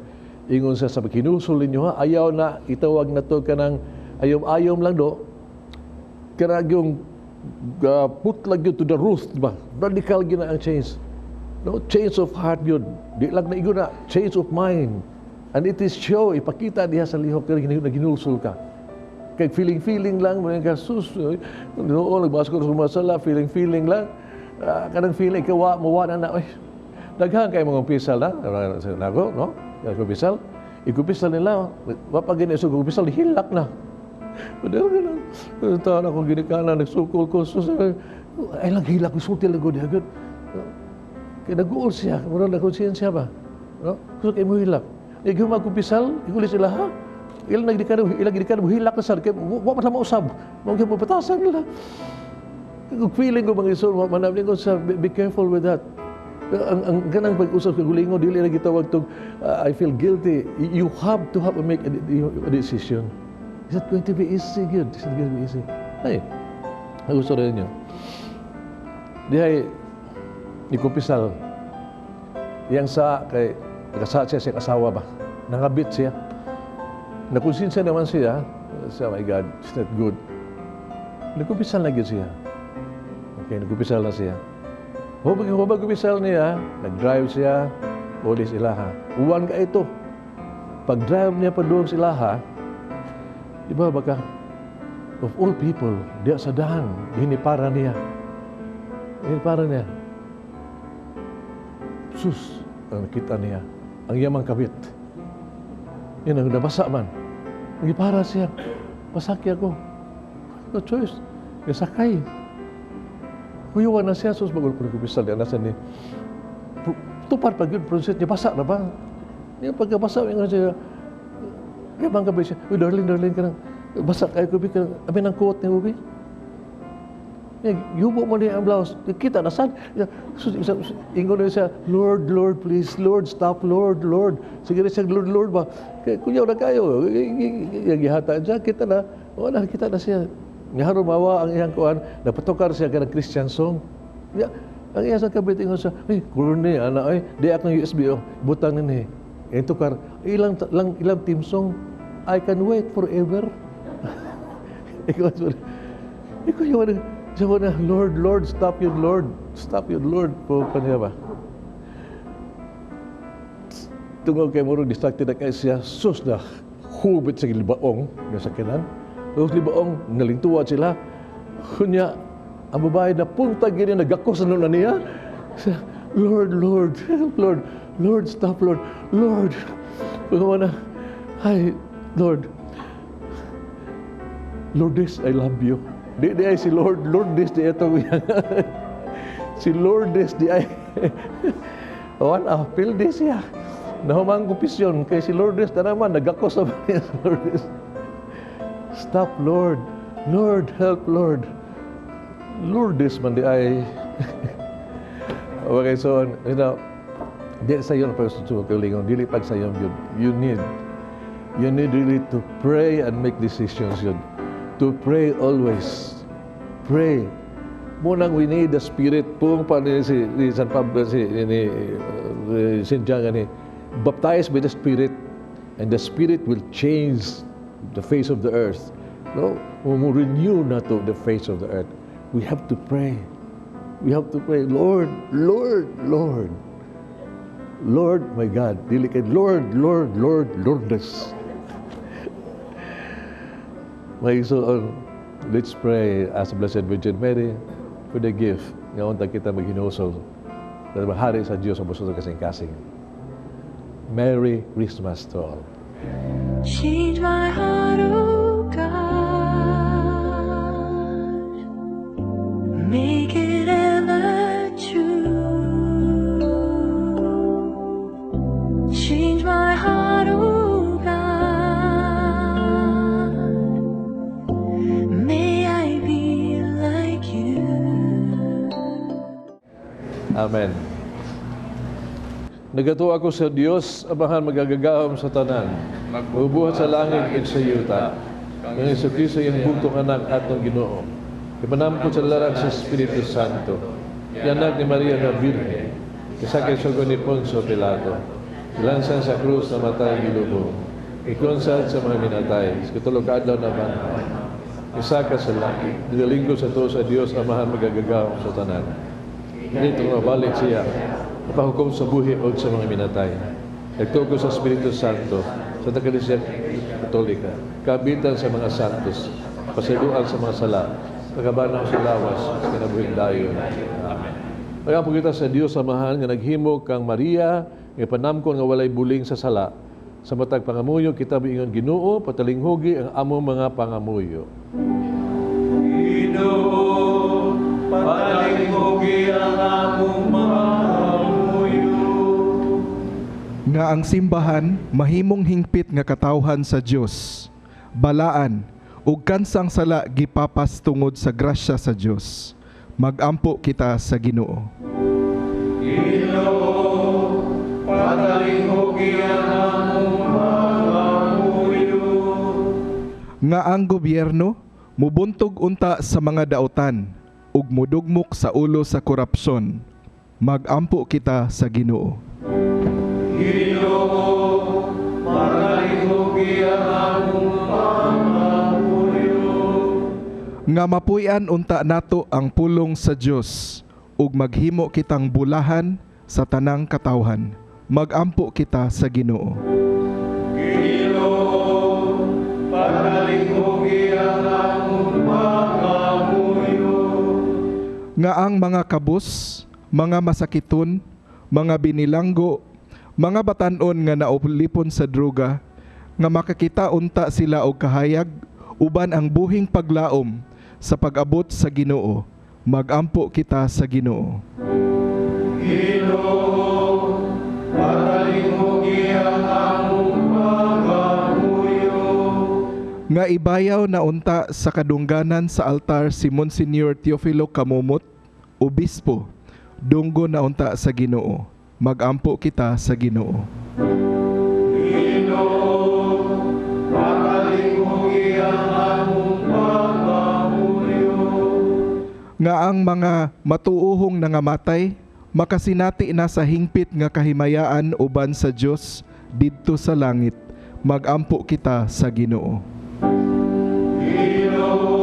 ingon sa paghinulsol ninyo ha, ayaw na itawag na to kanang ayom-ayom lang do, kanang yung put lang yun to the root, ba? Radical gyud na ang change. No, change of heart yun. Di lang na igo na, change of mind. And it is show, ipakita diha sa lihok kaya naginulsol ka. Kay feeling-feeling lang, mga ka, sus, noon, nagbasa ko sa mga sala, feeling-feeling lang. Kanang feeling, ikaw, mawa na na, ay, daghan kay mga umpisal na, nako, no? Kumpisal, ikumpisal nila, wapag gini, so kumpisal, hilak na. Padala ka lang. Taon ako ginikanan, nagsukol ko, sus, ay lang hilak, sulti lang ko agad. Kaya nag-uol siya, mura na konsensya ba? No? Gusto kayo mo hilak. Ikaw magkumpisal, ikulit sila ha? Ilang nagdikan, ilang gidikan, hilak na sad kay wa man mausab. Mao gyud patasan nila. Kung feeling ko, mga igsoon, wa man ko sa be careful with that. Ang kanang pag-usab sa gulingon, dili na gitawag tong I feel guilty. You have to have to make a decision. Is it going to be easy? Good. Is it going to be easy? Ay, gusto rin niyo. Dihay, ikumpisal. Yang sa kay nagkasa siya sa asawa ba? Nangabit siya. Nakonsensya naman siya. Siya, "My God, it's not good." Nagkumpisal na gyud siya. Okay, nagkumpisal na siya. Hubag hubag kumpisal niya, nag-drive siya, uli sa ilaha. Uwan ka ito. Pag-drive niya pa doon sa ilaha, di ba baka, of all people, diya sa daan, hinipara niya. Hinipara niya. Sus, ang nakita niya, ang yamang kabit. Yan ang nabasa man. Nagipara siya. Pasaki ako. No choice. Nasakay. Kuyuan na siya. Sus, bagol ko nagkupisal. Yan, nasa ni. Tupad pag yun, proceed niya, basa na ba? Niya pagkabasa, ingon siya, yamang kabit siya. "Uy, darling, darling, ka nang, basa kayo ko, ka amin ang coat ni Ubi." Yubo mo niya ang blouse. Kita na saan. Ingon na siya, "Lord, Lord, please, Lord, stop, Lord, Lord." Sige na siya, "Lord, Lord ba?" Kaya kuyaw na kayo. Gihata siya, kita na. Wala, kita na siya. Nga mawa ang iyang kuan, napatukar siya kanang Christian song. Ya, ang iya sa kabit ingon siya, "Ay, corny, ana, ay, di akong USB, oh, butang nini." Yung tukar, ilang, lang, ilang theme song, "I Can Wait Forever." Ikaw, sorry. Ikaw yung siya na, "Lord, Lord, stop yun, Lord. Stop yun, Lord." Po, kanya ba? Tungod kay murag distracted na kay siya, sus na, hubit sa libaong na sakyanan. Tapos libaong, nalingtuwa sila. Kunya, ang babae na punta gini, nagakos na na niya. Siya, "Lord, Lord, Lord, Lord, stop, Lord, Lord." Pagkawa na, "Ay, Lord, Lord, this, I love you." Di, di ay si Lord, Lord, this, di ito. Si Lord, this, di ay. One, ah, feel this siya. Nahumang kumpisyon kay si Lourdes na naman, nagakos na niya si Lourdes. "Stop, Lord. Lord, help, Lord." Lourdes man di ay. Okay, so, di sa iyo na pag kaugalingon, dili pag sa iyo yun. You need really to pray and make decisions yun. To pray always. Pray. Munang we need the Spirit. Pung pa ni si ni San Pablo si ni Saint John ni baptized by the Spirit, and the Spirit will change the face of the earth. No, mo renew na to the face of the earth. We have to pray. We have to pray, "Lord, Lord, Lord. Lord, my God." Dili kay Lord, Lord, Lord, Lourdes. May so, let's pray as a Blessed Virgin Mary for the gift nga unta kita maghinusol na mahari sa Diyos ang busog kasing-kasing. Merry Christmas to all. Change my heart, oh God. Make it ever true. Change my heart, oh God. May I be like you. Amen. Nagatuo ako sa Dios, Amahan magagagahom sa tanan, magbuhat sa langit ug sa yuta. Nga Hesus Kristo iyang bugtong anak atong Ginoo. Ipanampot sa larak sa Espiritu Santo. Gianak ni Maria nga Birhen. Kasakit sa ni Poncio Pilato. Gilansan sa krus, namatay, gilubong. Ikonsad sa mga minatay. Sa katulo ka adlaw nabanhaw. Isaka sa langit. Nalingkod sa tuo sa Dios Amahan magagagahom sa tanan. Dito nga balik siya. Mapahukom sa buhi o sa mga minatay. Nagtuo ko sa Espiritu Santo, sa Iglesia Katolika, kabitan sa mga santos, pasayloan sa mga sala, pagkabanaw sa lawas, sa kinabuhing dayon. Amen. Magampo kita sa Dios Amahan nga naghimo kang Maria, nga panamkon nga walay buling sa sala. Sa matag pangamuyo, kita moingon, "Ginoo, patalinghugi ang among mga pangamuyo." Ginoo, patalinghugi ang among mga pangamuyo. Nga Nga ang simbahan mahimong hingpit nga katawhan sa Dios, balaan ug kansang sala gipapas tungod sa grasya sa Dios. Magampo kita sa Ginoo. Ginoo, patalinghugi ang among pangamuyo. Nga ang gobyerno mubuntog unta sa mga dautan ug mudugmok sa ulo sa korupsyon. Magampo kita sa Ginoo. Ginoo, patalinghugi ang among pangamuyo. Nga mapuy-an unta nato ang pulong sa Dios ug maghimo kitang bulahan sa tanang katawhan. Magampo kita sa Ginoo. Ginoo, patalinghugi ang among pangamuyo. Nga ang mga kabus, mga masakiton, mga binilanggo, mga batan-on nga naulipon sa droga, nga makakita unta sila og kahayag uban ang buhing paglaom sa pag-abot sa Ginoo. Magampo kita sa Ginoo. Ginoo, patalinghugi ang among pangamuyo. Nga ibayaw na unta sa kadungganan sa altar si Monsignor Teofilo Camomot, obispo, dunggo na unta sa Ginoo. Magampo kita sa Ginoo. Ginoo, patalinghugi ang among pangamuyo. Nga ang mga matuohong nangamatay makasinati na sa hingpit nga kahimayaan uban sa Dios didto sa langit. Magampo kita sa Ginoo. Ginoo,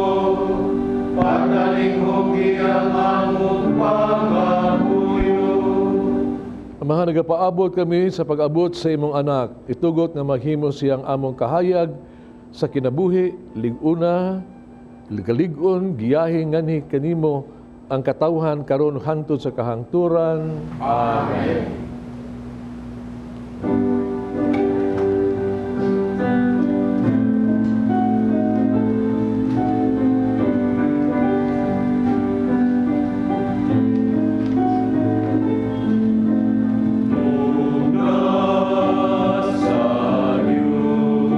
patalinghugi ang among pangamuyo. Amahan, nagapaabot kami sa pag-abot sa imong anak. Itugot nga mahimo siyang among kahayag sa kinabuhi, lig-una, kalig-on, giyahe nganhi kanimo ang katawhan karon hangtod sa kahangturan. Amen. Sa Diyos,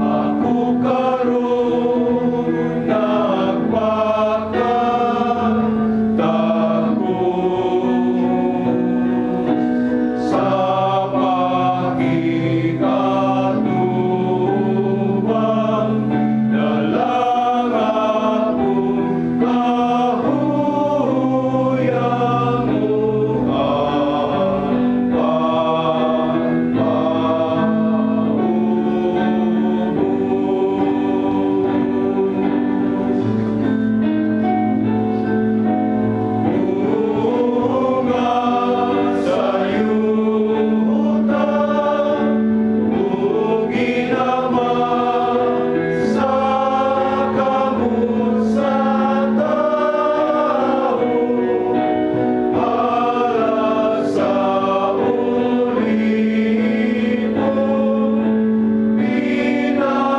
ako karon nagpakatakos sa pakikatubang dalang akong kahuyang Bunga sa yuta, ug ginama sa kamot sa tawo, para sa ulipon, pinaagi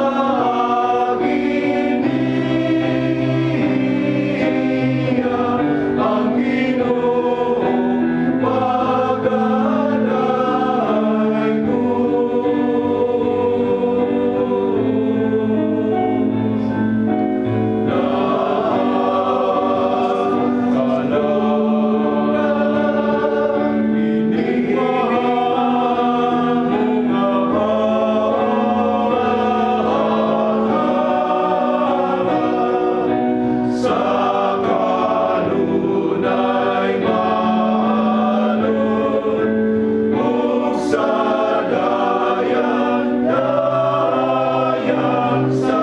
niya ang Ginoong paganaay ko. Naas ining mga sa kanunay maalon ug sa dayan-dayan sa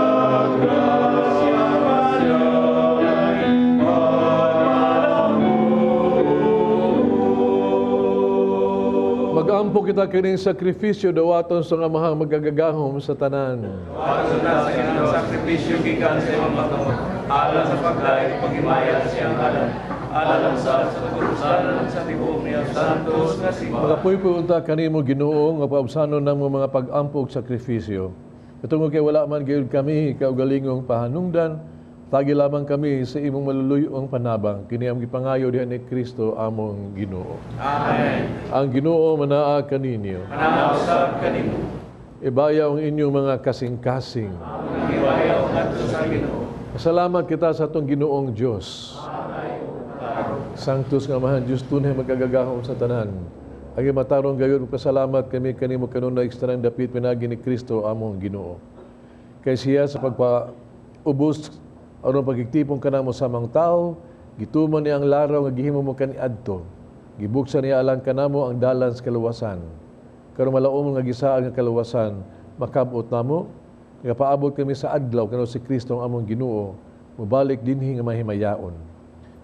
grasya kanunay pamalamon. Magampo kita kining sakripisyo dawaton sa Amahang magagagahom sa tanan. Pagsunod sa inyong sakripisyo gikan sa imong mga kamot, alang sa pagdayeg ug paghimaya sa iyang ngalan, alang sa katurusan sa tibuok niya santos nga simbahan. Magapuypoy unta kanimo, Ginoo, nga paubsanon namo mga pag-ampo ug sakripisyo. Tungod kay wala man gayud kami kaugalingong pahanungdan. Tagi lamang kami sa imong maluluyong panabang, kini ang gipangayo diha ni Kristo among Ginoo. Amen. Ang Ginoo manaa kaninyo. Manaa usab kanimo. Ibayaw ang inyong mga kasing-kasing. Ibayaw ngadto sa Ginoo. Salamat kita sa atong Ginoong Dios. Sanctus nga Amahan Dios tunay magkagagahom sa tanan. Agi matarong gayon pasalamat kami kanimo kanunay sa tanang dapit pinaagi ni Kristo among Ginoo. Kay siya sa pagpaubos aron pagigtipon kanamo sa amang tao, gituman niya ang laraw nga gihimo mo kaniadto. Gibuksan niya alang kanamo ang dalan sa kaluwasan. Karon malaom nga gisaad nga kaluwasan, makabot namo, nga paabot kami sa adlaw kano si Kristo ang among Ginoo, mobalik dinhi nga mahimayaon.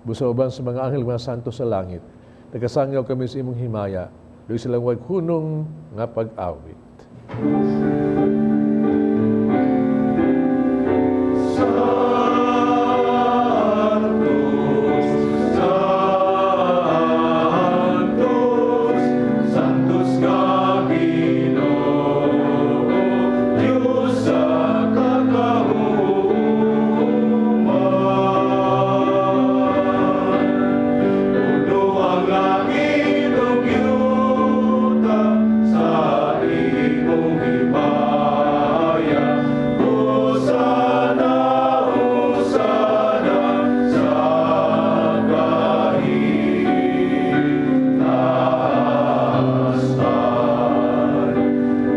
Busa uban sa mga anghel mga santo sa langit, nagkasangyaw kami sa imong himaya, doy silang way hunong nga pag-awit. Sanctus, Sanctus ka Ginoo, Dios sa kagahuman. Puno ang langit ug yuta sa imong himaya. Hosana, hosana sa kahitasan.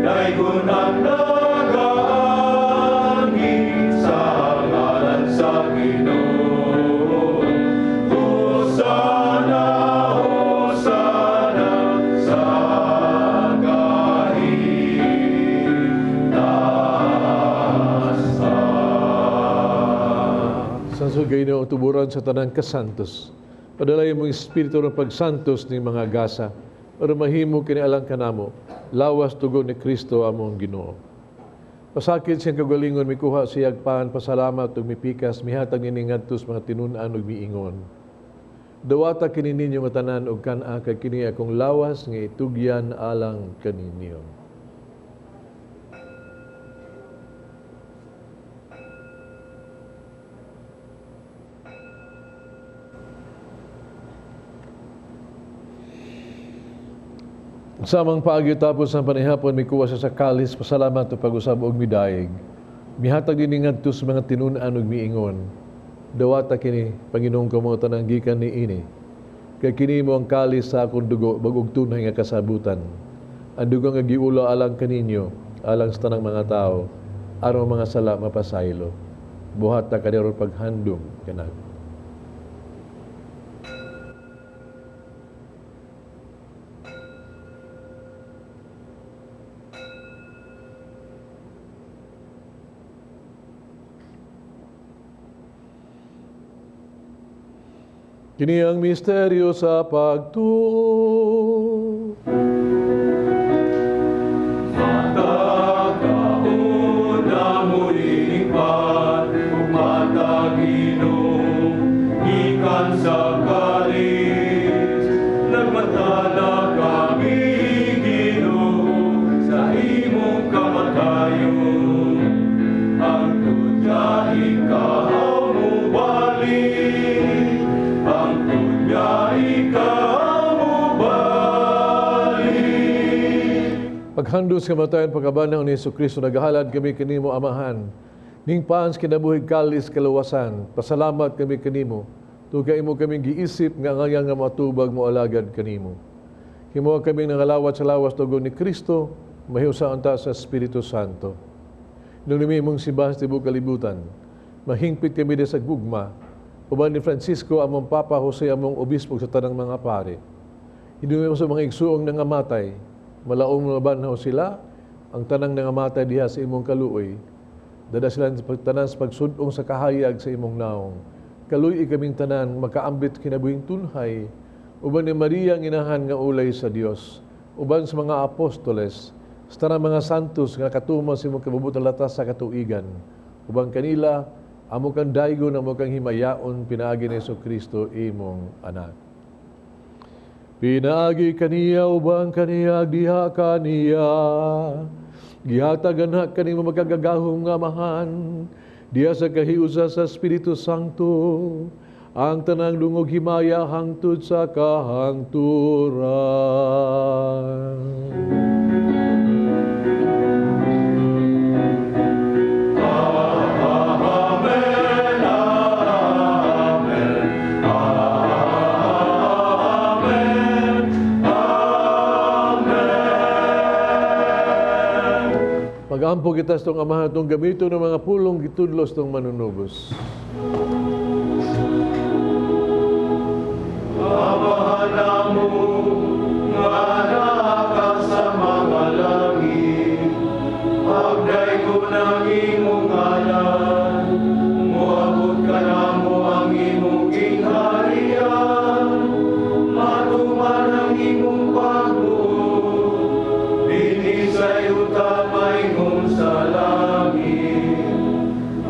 Daygon ang nagaanhi sa ngalan sa Ginoo. Hosana, hosana sa kahitasan. Sa Ginoo tuburan sa tanang kasantos. Padalay mong espiritu ng pagsantos ni mga gasa para mahimo kini alang kanamo lawas tugon ni Kristo among Ginoo. Pasakit siyang kagalingon mikuha siyag pan pasalamat ug mipikas mihatag niini ngadto sa mga tinun-an ug miingon. Dawata kini ninyo nga tanan ug kan-a kay kini akong lawas nga itugyan alang kaninyo. Samang paagi tapos ang panihapon, mikuha siya sa kalis, pasalamat o pag-usab og midayeg. Mihatag din ngadto sa mga tinun-an ug miingon. Dawata kini, Panginoong kamo tanang gikan ni ini. Kay kini mo ang kalis sa akong dugo, bag-ug tunay nga kasabutan. Ang dugo nga giulo alang kaninyo, alang sa tanang mga tao, aron mga sala mapasaylo. Buhat ta kani aron paghandom kanako. Kini ang misteryo sa pagtuo. Matag kaon amo inigpan, ug matag inom, gikan sa kalis. Nagmantala kami, Ginoo, sa imong kamatayon. Hangtod nga ikaw mobalik, hangtod nga ikaw mobalik. Paghandom sa kamatayon pagkabanhaw ni Hesus Kristo, nagahalad kami kanimo Amahan. Ning paan sa kinabuhi kalis kaluwasan, pasalamat kami kanimo. Tungod imo kaming giisip nga angayan nga matubag mo alagad kanimo. Himoa kami nangalawat sa lawas dugo ni Kristo, mahiusa ta sa Espiritu Santo. Nung imong simbahan sa tibuok kalibutan, mahingpit kami sa gugma, uban ni Francisco among Papa Jose among obispo sa tanang mga pare. Hinumdumi sa mga igsuong nangamatay, malaom nga mabanhaw sila, ang tanang nangamatay diha sa imong kaluoy. Dada sila sa pagtanan sa pagsudong sa kahayag sa imong naong. Kaluy-i kaming tanan, makaambit kinabuhing tunhay, uban ni Maria ang inahan nga ulay sa Dios, uban sa mga apostoles, sa tanang mga santos nga katuman sa imong kabubut-on latas sa katuigan. Uban kanila, amo kang daygon, amo kang himayaon, pinaagi ni Hesus Kristo imong anak. Pinaagi kaniya uban kaniya diha kaniya. Gihatag anha kanimo makagagahom nga Amahan. Diha sa kahiusa sa Espiritu Santo, ang tanang dungog himaya hangtod sa kahangturan. Amen, Amen, Amen, Amen. Magampo kita sa itong amahan itong gamito ng mga pulong gitudlo sa itong manunubos. Amahan namo nga naa ka sa mga langit, pagdaygon ang imong ngalan, moabot kanamo ang imong gingharian, matuman ang imong pagbuot, dinhi sa yuta maingon sa langit.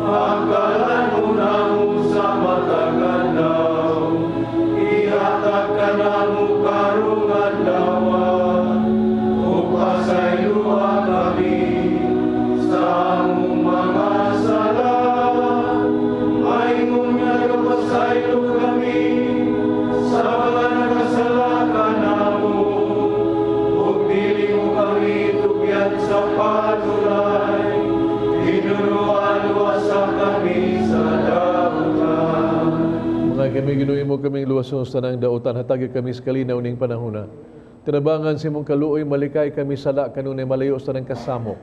Ang kalan-on namo sa matag adlaw, ihatag kanamo karong adlaw, ug pasayloa kami sa among mga sala, maingon nga nagapasaylo kami sa mga nakasala kanamo, ug dili mo kami tugyan sa padulay, hinunoa luwasa kami sa dautan. Mga kami Ginoo mo kaming luwason sa tanang dautan, hatagi kami sa kalinaw ning panahona. Tinabangan sa imong kaluoy, malikay kami sala kanunay malayo sa tanang kasamok.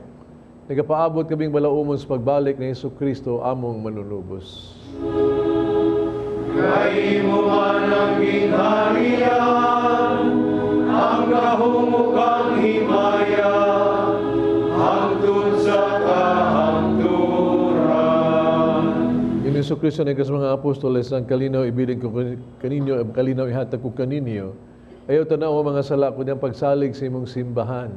Nagapaabot kaming balaumon sa pagbalik ni Hesus Kristo among manunubos. Kay imo man ang gingharian, ang gahom ug ang himaya, hangtod sa kahangturan. Ginoong Hesus Kristo nga sa mga apostoles ang kalinaw ibilin ko kaninyo, ang kalinaw ihatag ko kaninyo. Ayaw tanaw ang mga sala kundi ang pagsalig sa imong simbahan.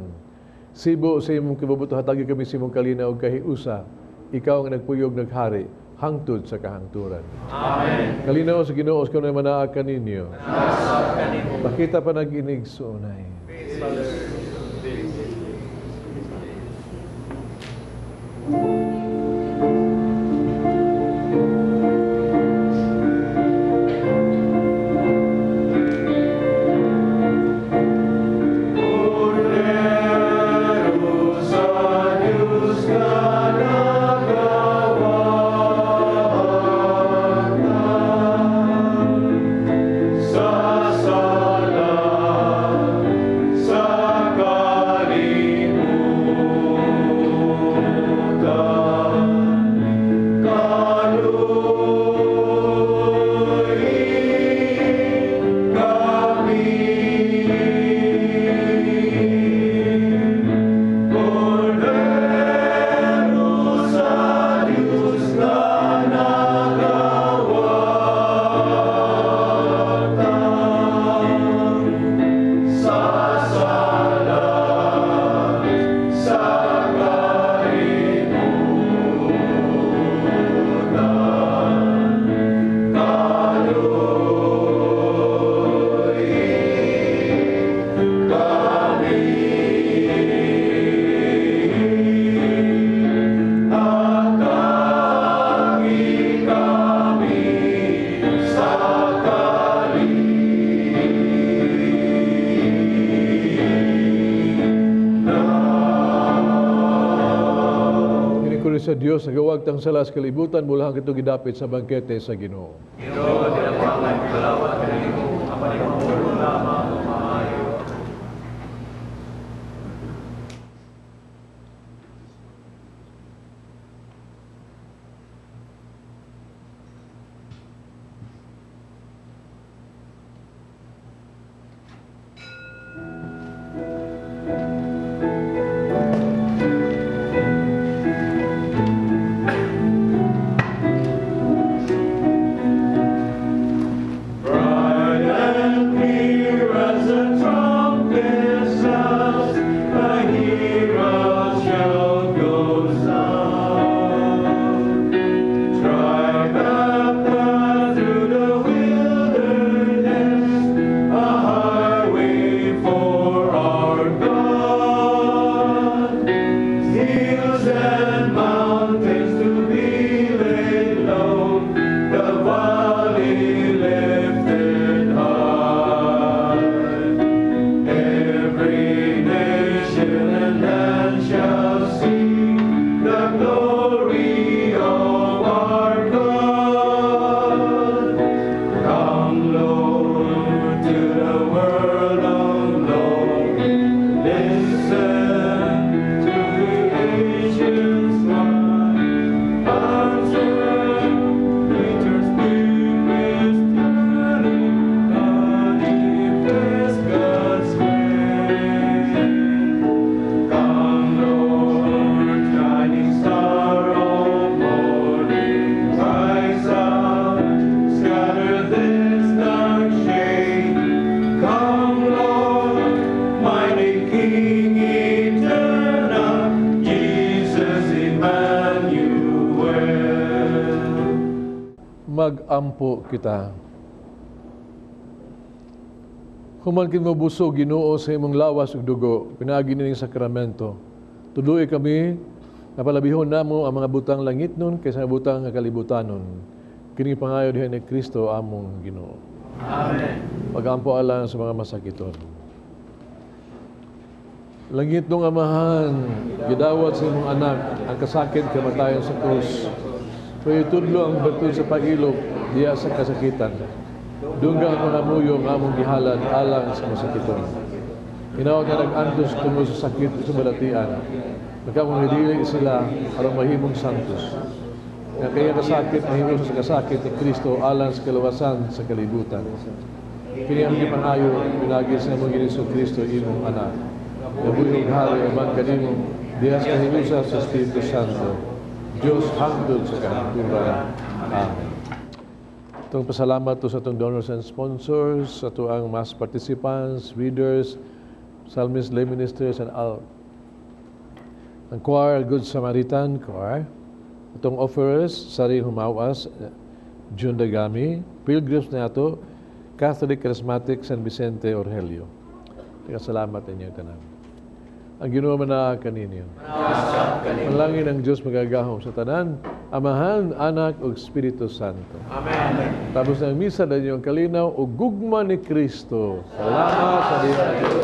Sibo sa imong kibubuto hatagi kami sa imong kalinaw ug kahiusa. Ikaw ang nagpuyog naghari hangtod sa kahangturan. Amen. Kalinaw sa Ginoo sa kanunay manaa kaninyo. Pakita pa nag-inigsuonay. Peace, brothers. Peace. Kordero sa Diyos nga nagawata sa sala sa kalibutan, kaluoyi kami. Kordero sa Diyos nga nagawata sa sala sa kalibutan, kaluoyi kami. Hatagi kami sa kalinaw. Kini kordero sa Dios nagawagtang sala sa kalibutan mula ang kitong gidapit sa bangkete sa Ginoo. Ginoo, tinabangan, kalawat kanimo, apan imong pulong lamang ang maayo. Bright and clear as a Mag-ampo kita. Human kami mabusog, Ginoo, sa imong lawas ug dugo, pinaagi nining sakramento. Tudloi kami nga palabihon namo ang mga butang langitnon kaysa mga butang nga kalibutanon. Kini pangayo diha ni Kristo among Ginoo. Amen. Mag-ampo alang sa mga masakiton. Langitnong Amahan, gidawat sa imong anak ang kasakit kamatayon sa krus. Itudlo ang bertud sa pag-ilok diha sa kasakitan. Dungga ang mga muyo nga among gihalad alang sa masakiton. Hinaot nga nag-antos tungod sa sakit sa balatian. Magkamong dili sila aron mahimong santos. Nga kaya kasakit mahimo sa kasakit ni Kristo alang sa kaluwasan sa kalibutan. Kini ang gipangayo pinaagi sa among Ginoong Kristo, imong anak. Nabuhi ug hari uban kanimo diha sa kahiusa sa Espiritu Santo. Dios hangtod sa kahangturan. Amen. Itong pasalamat to sa atong donors and sponsors, sa atoang mass participants, readers, psalmists, lay ministers, and all. Ang choir, Good Samaritan Choir, itong offerers, Sari Humawas, June Dagami, Pilgrims na ato, Catholic Charismatic San Vicente Orgelio. Teka, salamat inyo tanan. Ang Ginoo man kaninyo. Manalangin ang Diyos magagahom sa tanan, Amahan, Anak, ug Espiritu Santo. Amen. Tapos ng misa, dala ang kalinaw ug gugma ni Kristo. Salamat sa Diyos.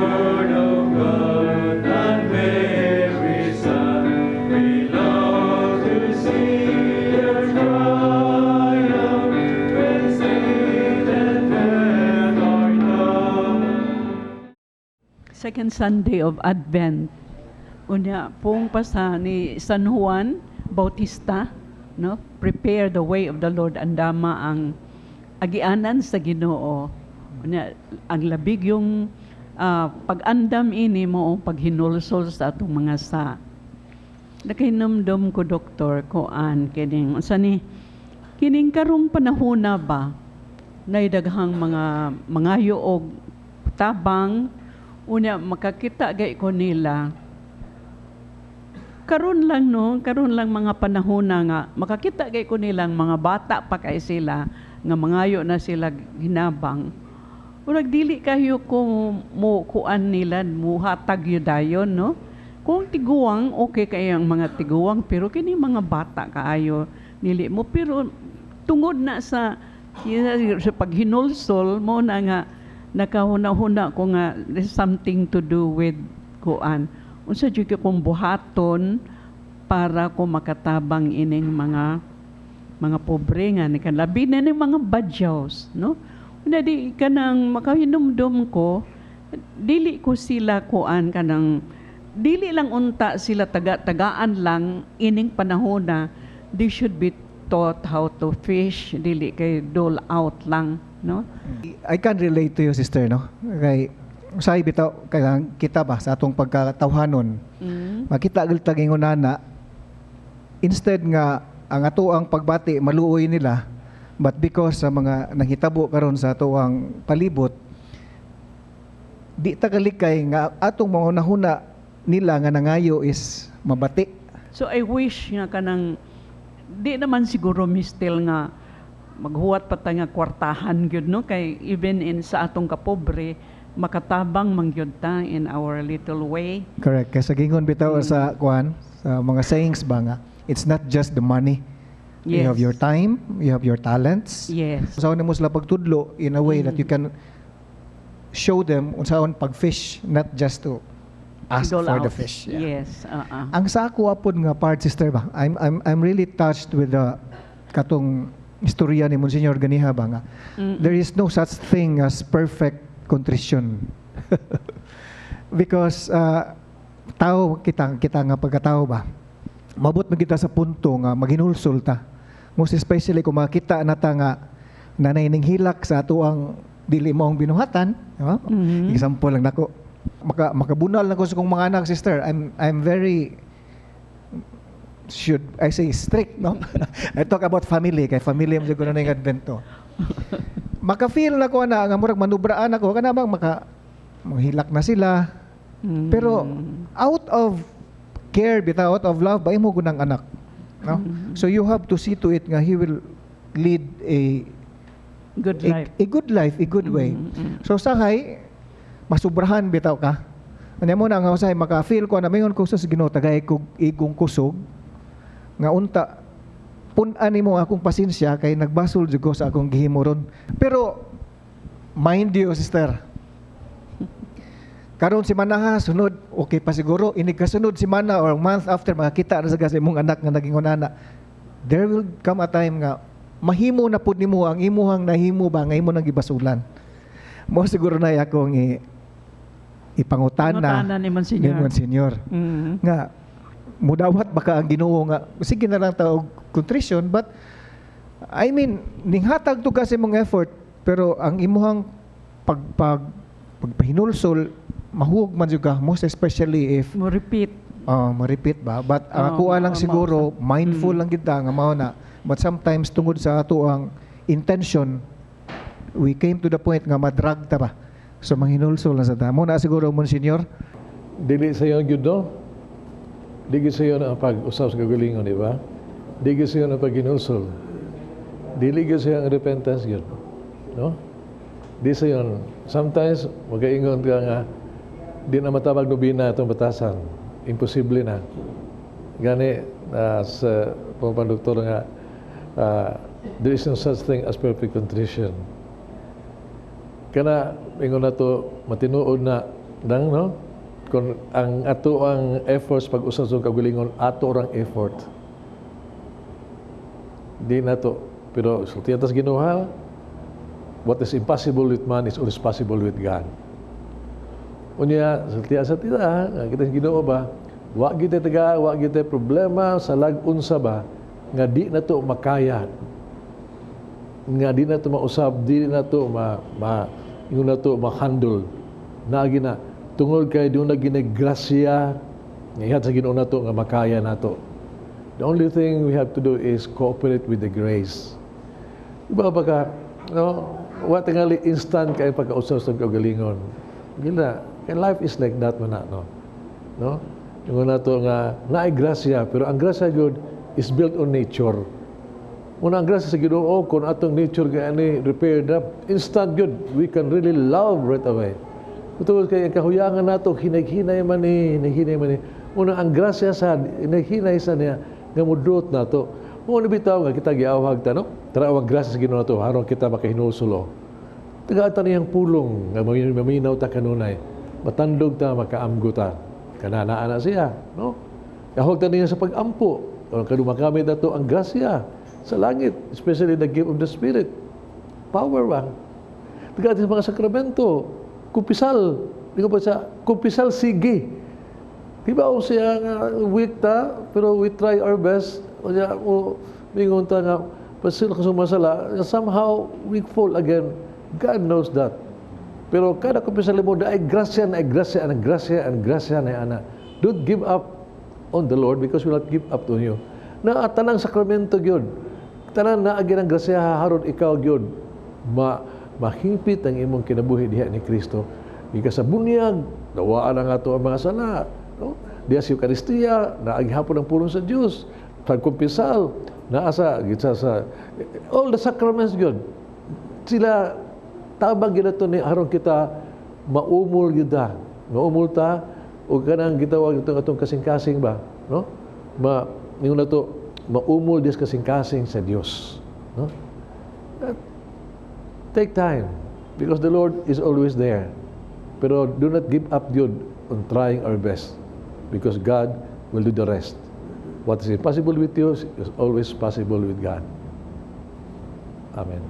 Word of God and Mary's Son, we long to see your triumph when sin and death are done. Second Sunday of Advent. Unya pong pasa ni San Juan Bautista, no? Prepare the way of the Lord, andama ang agianan sa Ginoo. Unya ang labig yung pag-andam ini mo ang paghinulsol sa atong mga sa. Nakahinumdum ko, doktor, kuan kining unsa ni kining karong panahona ba, nay daghang mga mangayo og tabang. Unya makakita gay ko nila karon lang, no, karon lang mga panahon na nga makakita gay ko nilang mga bata pa kay sila nga mangayo na sila hinabang. Murag dili kayo ko mo kuan nila, muhatag yun dayon, no? Kung tiguang, okay kayo ang mga tiguang, pero kini mga bata kaayo nili mo, pero tungod na sa paghinulsol mo na nga nakahuna-huna ko nga there's something to do with kuan, unsa jud kong buhaton para ko makatabang ining mga pobre nga ni kan labi na ning mga badyaws, no? Una di kanang makahinumdum ko, dili ko sila kuan, kanang dili lang unta sila taga-tagaan lang ining panahon na they should be taught how to fish, dili kay dole out lang, no? I can relate to you, sister, no? Kay usahay bitaw kay kita ba sa atong pagkatawhanon. Makita gyud tag ingon ana, instead nga ang ato ang pagbati maluoy nila, but because sa mga nanghitabo karon sa ato ang palibot, di ta kalikay nga atong mga hunahuna nila nga nangayo is mabati. So I wish nga kanang di naman siguro mistil nga maghuwat pa ta nga kwartahan gyud, no, kay even in sa atong kapobre makatabang man gyud ta in our little way. Correct. Kay sa gingon bitaw sa kuan, sa mga sayings ba nga, it's not just the money. You have your time, you have your talents. Unsaon nimo sila pagtudlo in a way that you can show them unsaon pag-fish, not just to ask Dole for the out. fish. Yes. Ang sa ako apod nga part, sister ba, I'm really touched with the katong istorya ni Monsignor ganiha ba nga. There is no such thing as perfect contrition. Because tao kita kita nga pagkatao ba. Mabot man kita sa punto nga maghinulsol ta. Most especially kung makita na ta nga nanay ning hilak sa ato ang dili mo ang binuhatan, di ba? Example lang nako. Makabunal na ko sa kong mga anak, sister. I'm very Should I say strict, no? I talk about family kay family mo siguro na yung Advento. Maka-feel na ko na nga murag manubraan ako kana bang maka manghilak na sila. Pero out of care bitaw, out of love ba imo gunang anak, no? So you have to see to it nga he will lead a good life. A good life, a good way. So sahay masubrahan bitaw ka. Ano mo na nga usahay maka-feel ko na mayon ko sa Ginoo, tagay ko igong kusog nga unta pun-an nimo akong pasensya kay nagbasol jud ko sa akong gihimo ron. Pero mind you, sister, karon si Manaha, sunod okay pa siguro. Inig kasunod si Mana or month after, makakita na sa imong anak nga naging nana. There will come a time nga mahimo na pud nimo ang imuhang nahimo ba nga imo nang gibasulan. Mo siguro na akong ipangutana Pangutana ni Monsignor. Ni Monsignor. Nga mudawat baka ang Ginoo nga sige na lang ta og contrition, but I mean, ninghatag to kasi mong effort, pero ang imuhang pag pag pagpahinulsol, mahuog man jud ka, most especially if mo repeat. Mo repeat ba, but ang Oh, ako lang siguro mindful lang kita nga mao na, but sometimes tungod sa ato ang intention, we came to the point nga madrag ta ba, so manghinulsol na sa ta mo na siguro, Monsignor. Dili sa iyo gyud, no? Di gyud sa iyo na ang pag-usab sa kagalingon, di ba? Di gyud sa iyo ang paghinulsol. Dili gyud sa iyo ang repentance gyud. No? Di sa iyo. Sometimes, magaingon ka nga, di na matabag nobina itong batasan. Imposible na. Gani, sa pamapanduktor nga, there is no such thing as perfect contrition. Kana, ingon na to, matinuod na, dang, no? Kung ang ato ang efforts pag-usab sa kagalingon, ato rang effort. Di na to. Pero sultihan tas Ginoo, what is impossible with man is always possible with God. Unya, sultihan sa tita, nga kita sa Ginoo ba, wa gyud taga, wa gyud problema sa lag-unsa ba, nga di na to makaya, nga di na to mausab, di na to ma, ma ingon na to ma-handle. Naagi na, tungod kay doon na ginagrasya, nga ihat sa Ginoo na to, nga makaya na to. The only thing we have to do is cooperate with the grace. Iba ba ka, no, wa tingali instant kay pagkausap sa kaugalingon. Gila, kay life is like that man na, no? No? Ingon na to nga naay grasya, pero ang grasya gyud is built on nature. Una ang grasya sa Ginoo, kung atong nature kay ani repaired up, instant gyud, we can really love right away. Tungod kay ang kahuyangan nato hinay-hinay man ni, hinay-hinay man ni. Una ang grasya sa hinay-hinay sa niya nga mudot nato. Mao ni bitaw nga kita giawhag ta, no? Tara ang grasya sa Ginoo nato aron kita makahinulsol. Tagaan ta niyang pulong nga maminaw ta kanunay. Matandog ta, makaamgo ta. Kana naa na siya, no? Awhag ta niya sa pag-ampo. Aron kanu makamit nato ang grasya sa langit, especially the gift of the Spirit. Power ba? Tagaan sa mga sakramento, kumpisal. Di ko pa siya, kumpisal sige. Di ba o siya nga weak ta, pero we try our best. O siya, o mingon ta nga, pasil ka sumasala, somehow we fall again. God knows that. Pero kada kumpisal mo, ay grasya na ay grasya, ang grasya, ang grasya na ana. Don't give up on the Lord because will not give up on you. Na tanang sakramento gyud. Tanan na agi ang grasya haron ikaw gyud ma mahingpit ang imong kinabuhi diha ni Kristo. Gikan sa bunyag, dawaan ang ato ang mga sala, no? Diha sa Eucharistia, naagi hapon ang pulong sa Dios. Pagkumpisal, naa sa gitsa sa all the sacraments gyud. Sila tabang gyud ato ni aron kita maumol gyud ta. Maumol ta ug kanang gitawag itong atong kasing-kasing ba, no? Ma ningon nato maumol dis kasing-kasing sa Dios, no? Take time because the Lord is always there. Pero do not give up gyud on trying our best because God will do the rest. What is impossible with you is always possible with God. Amen.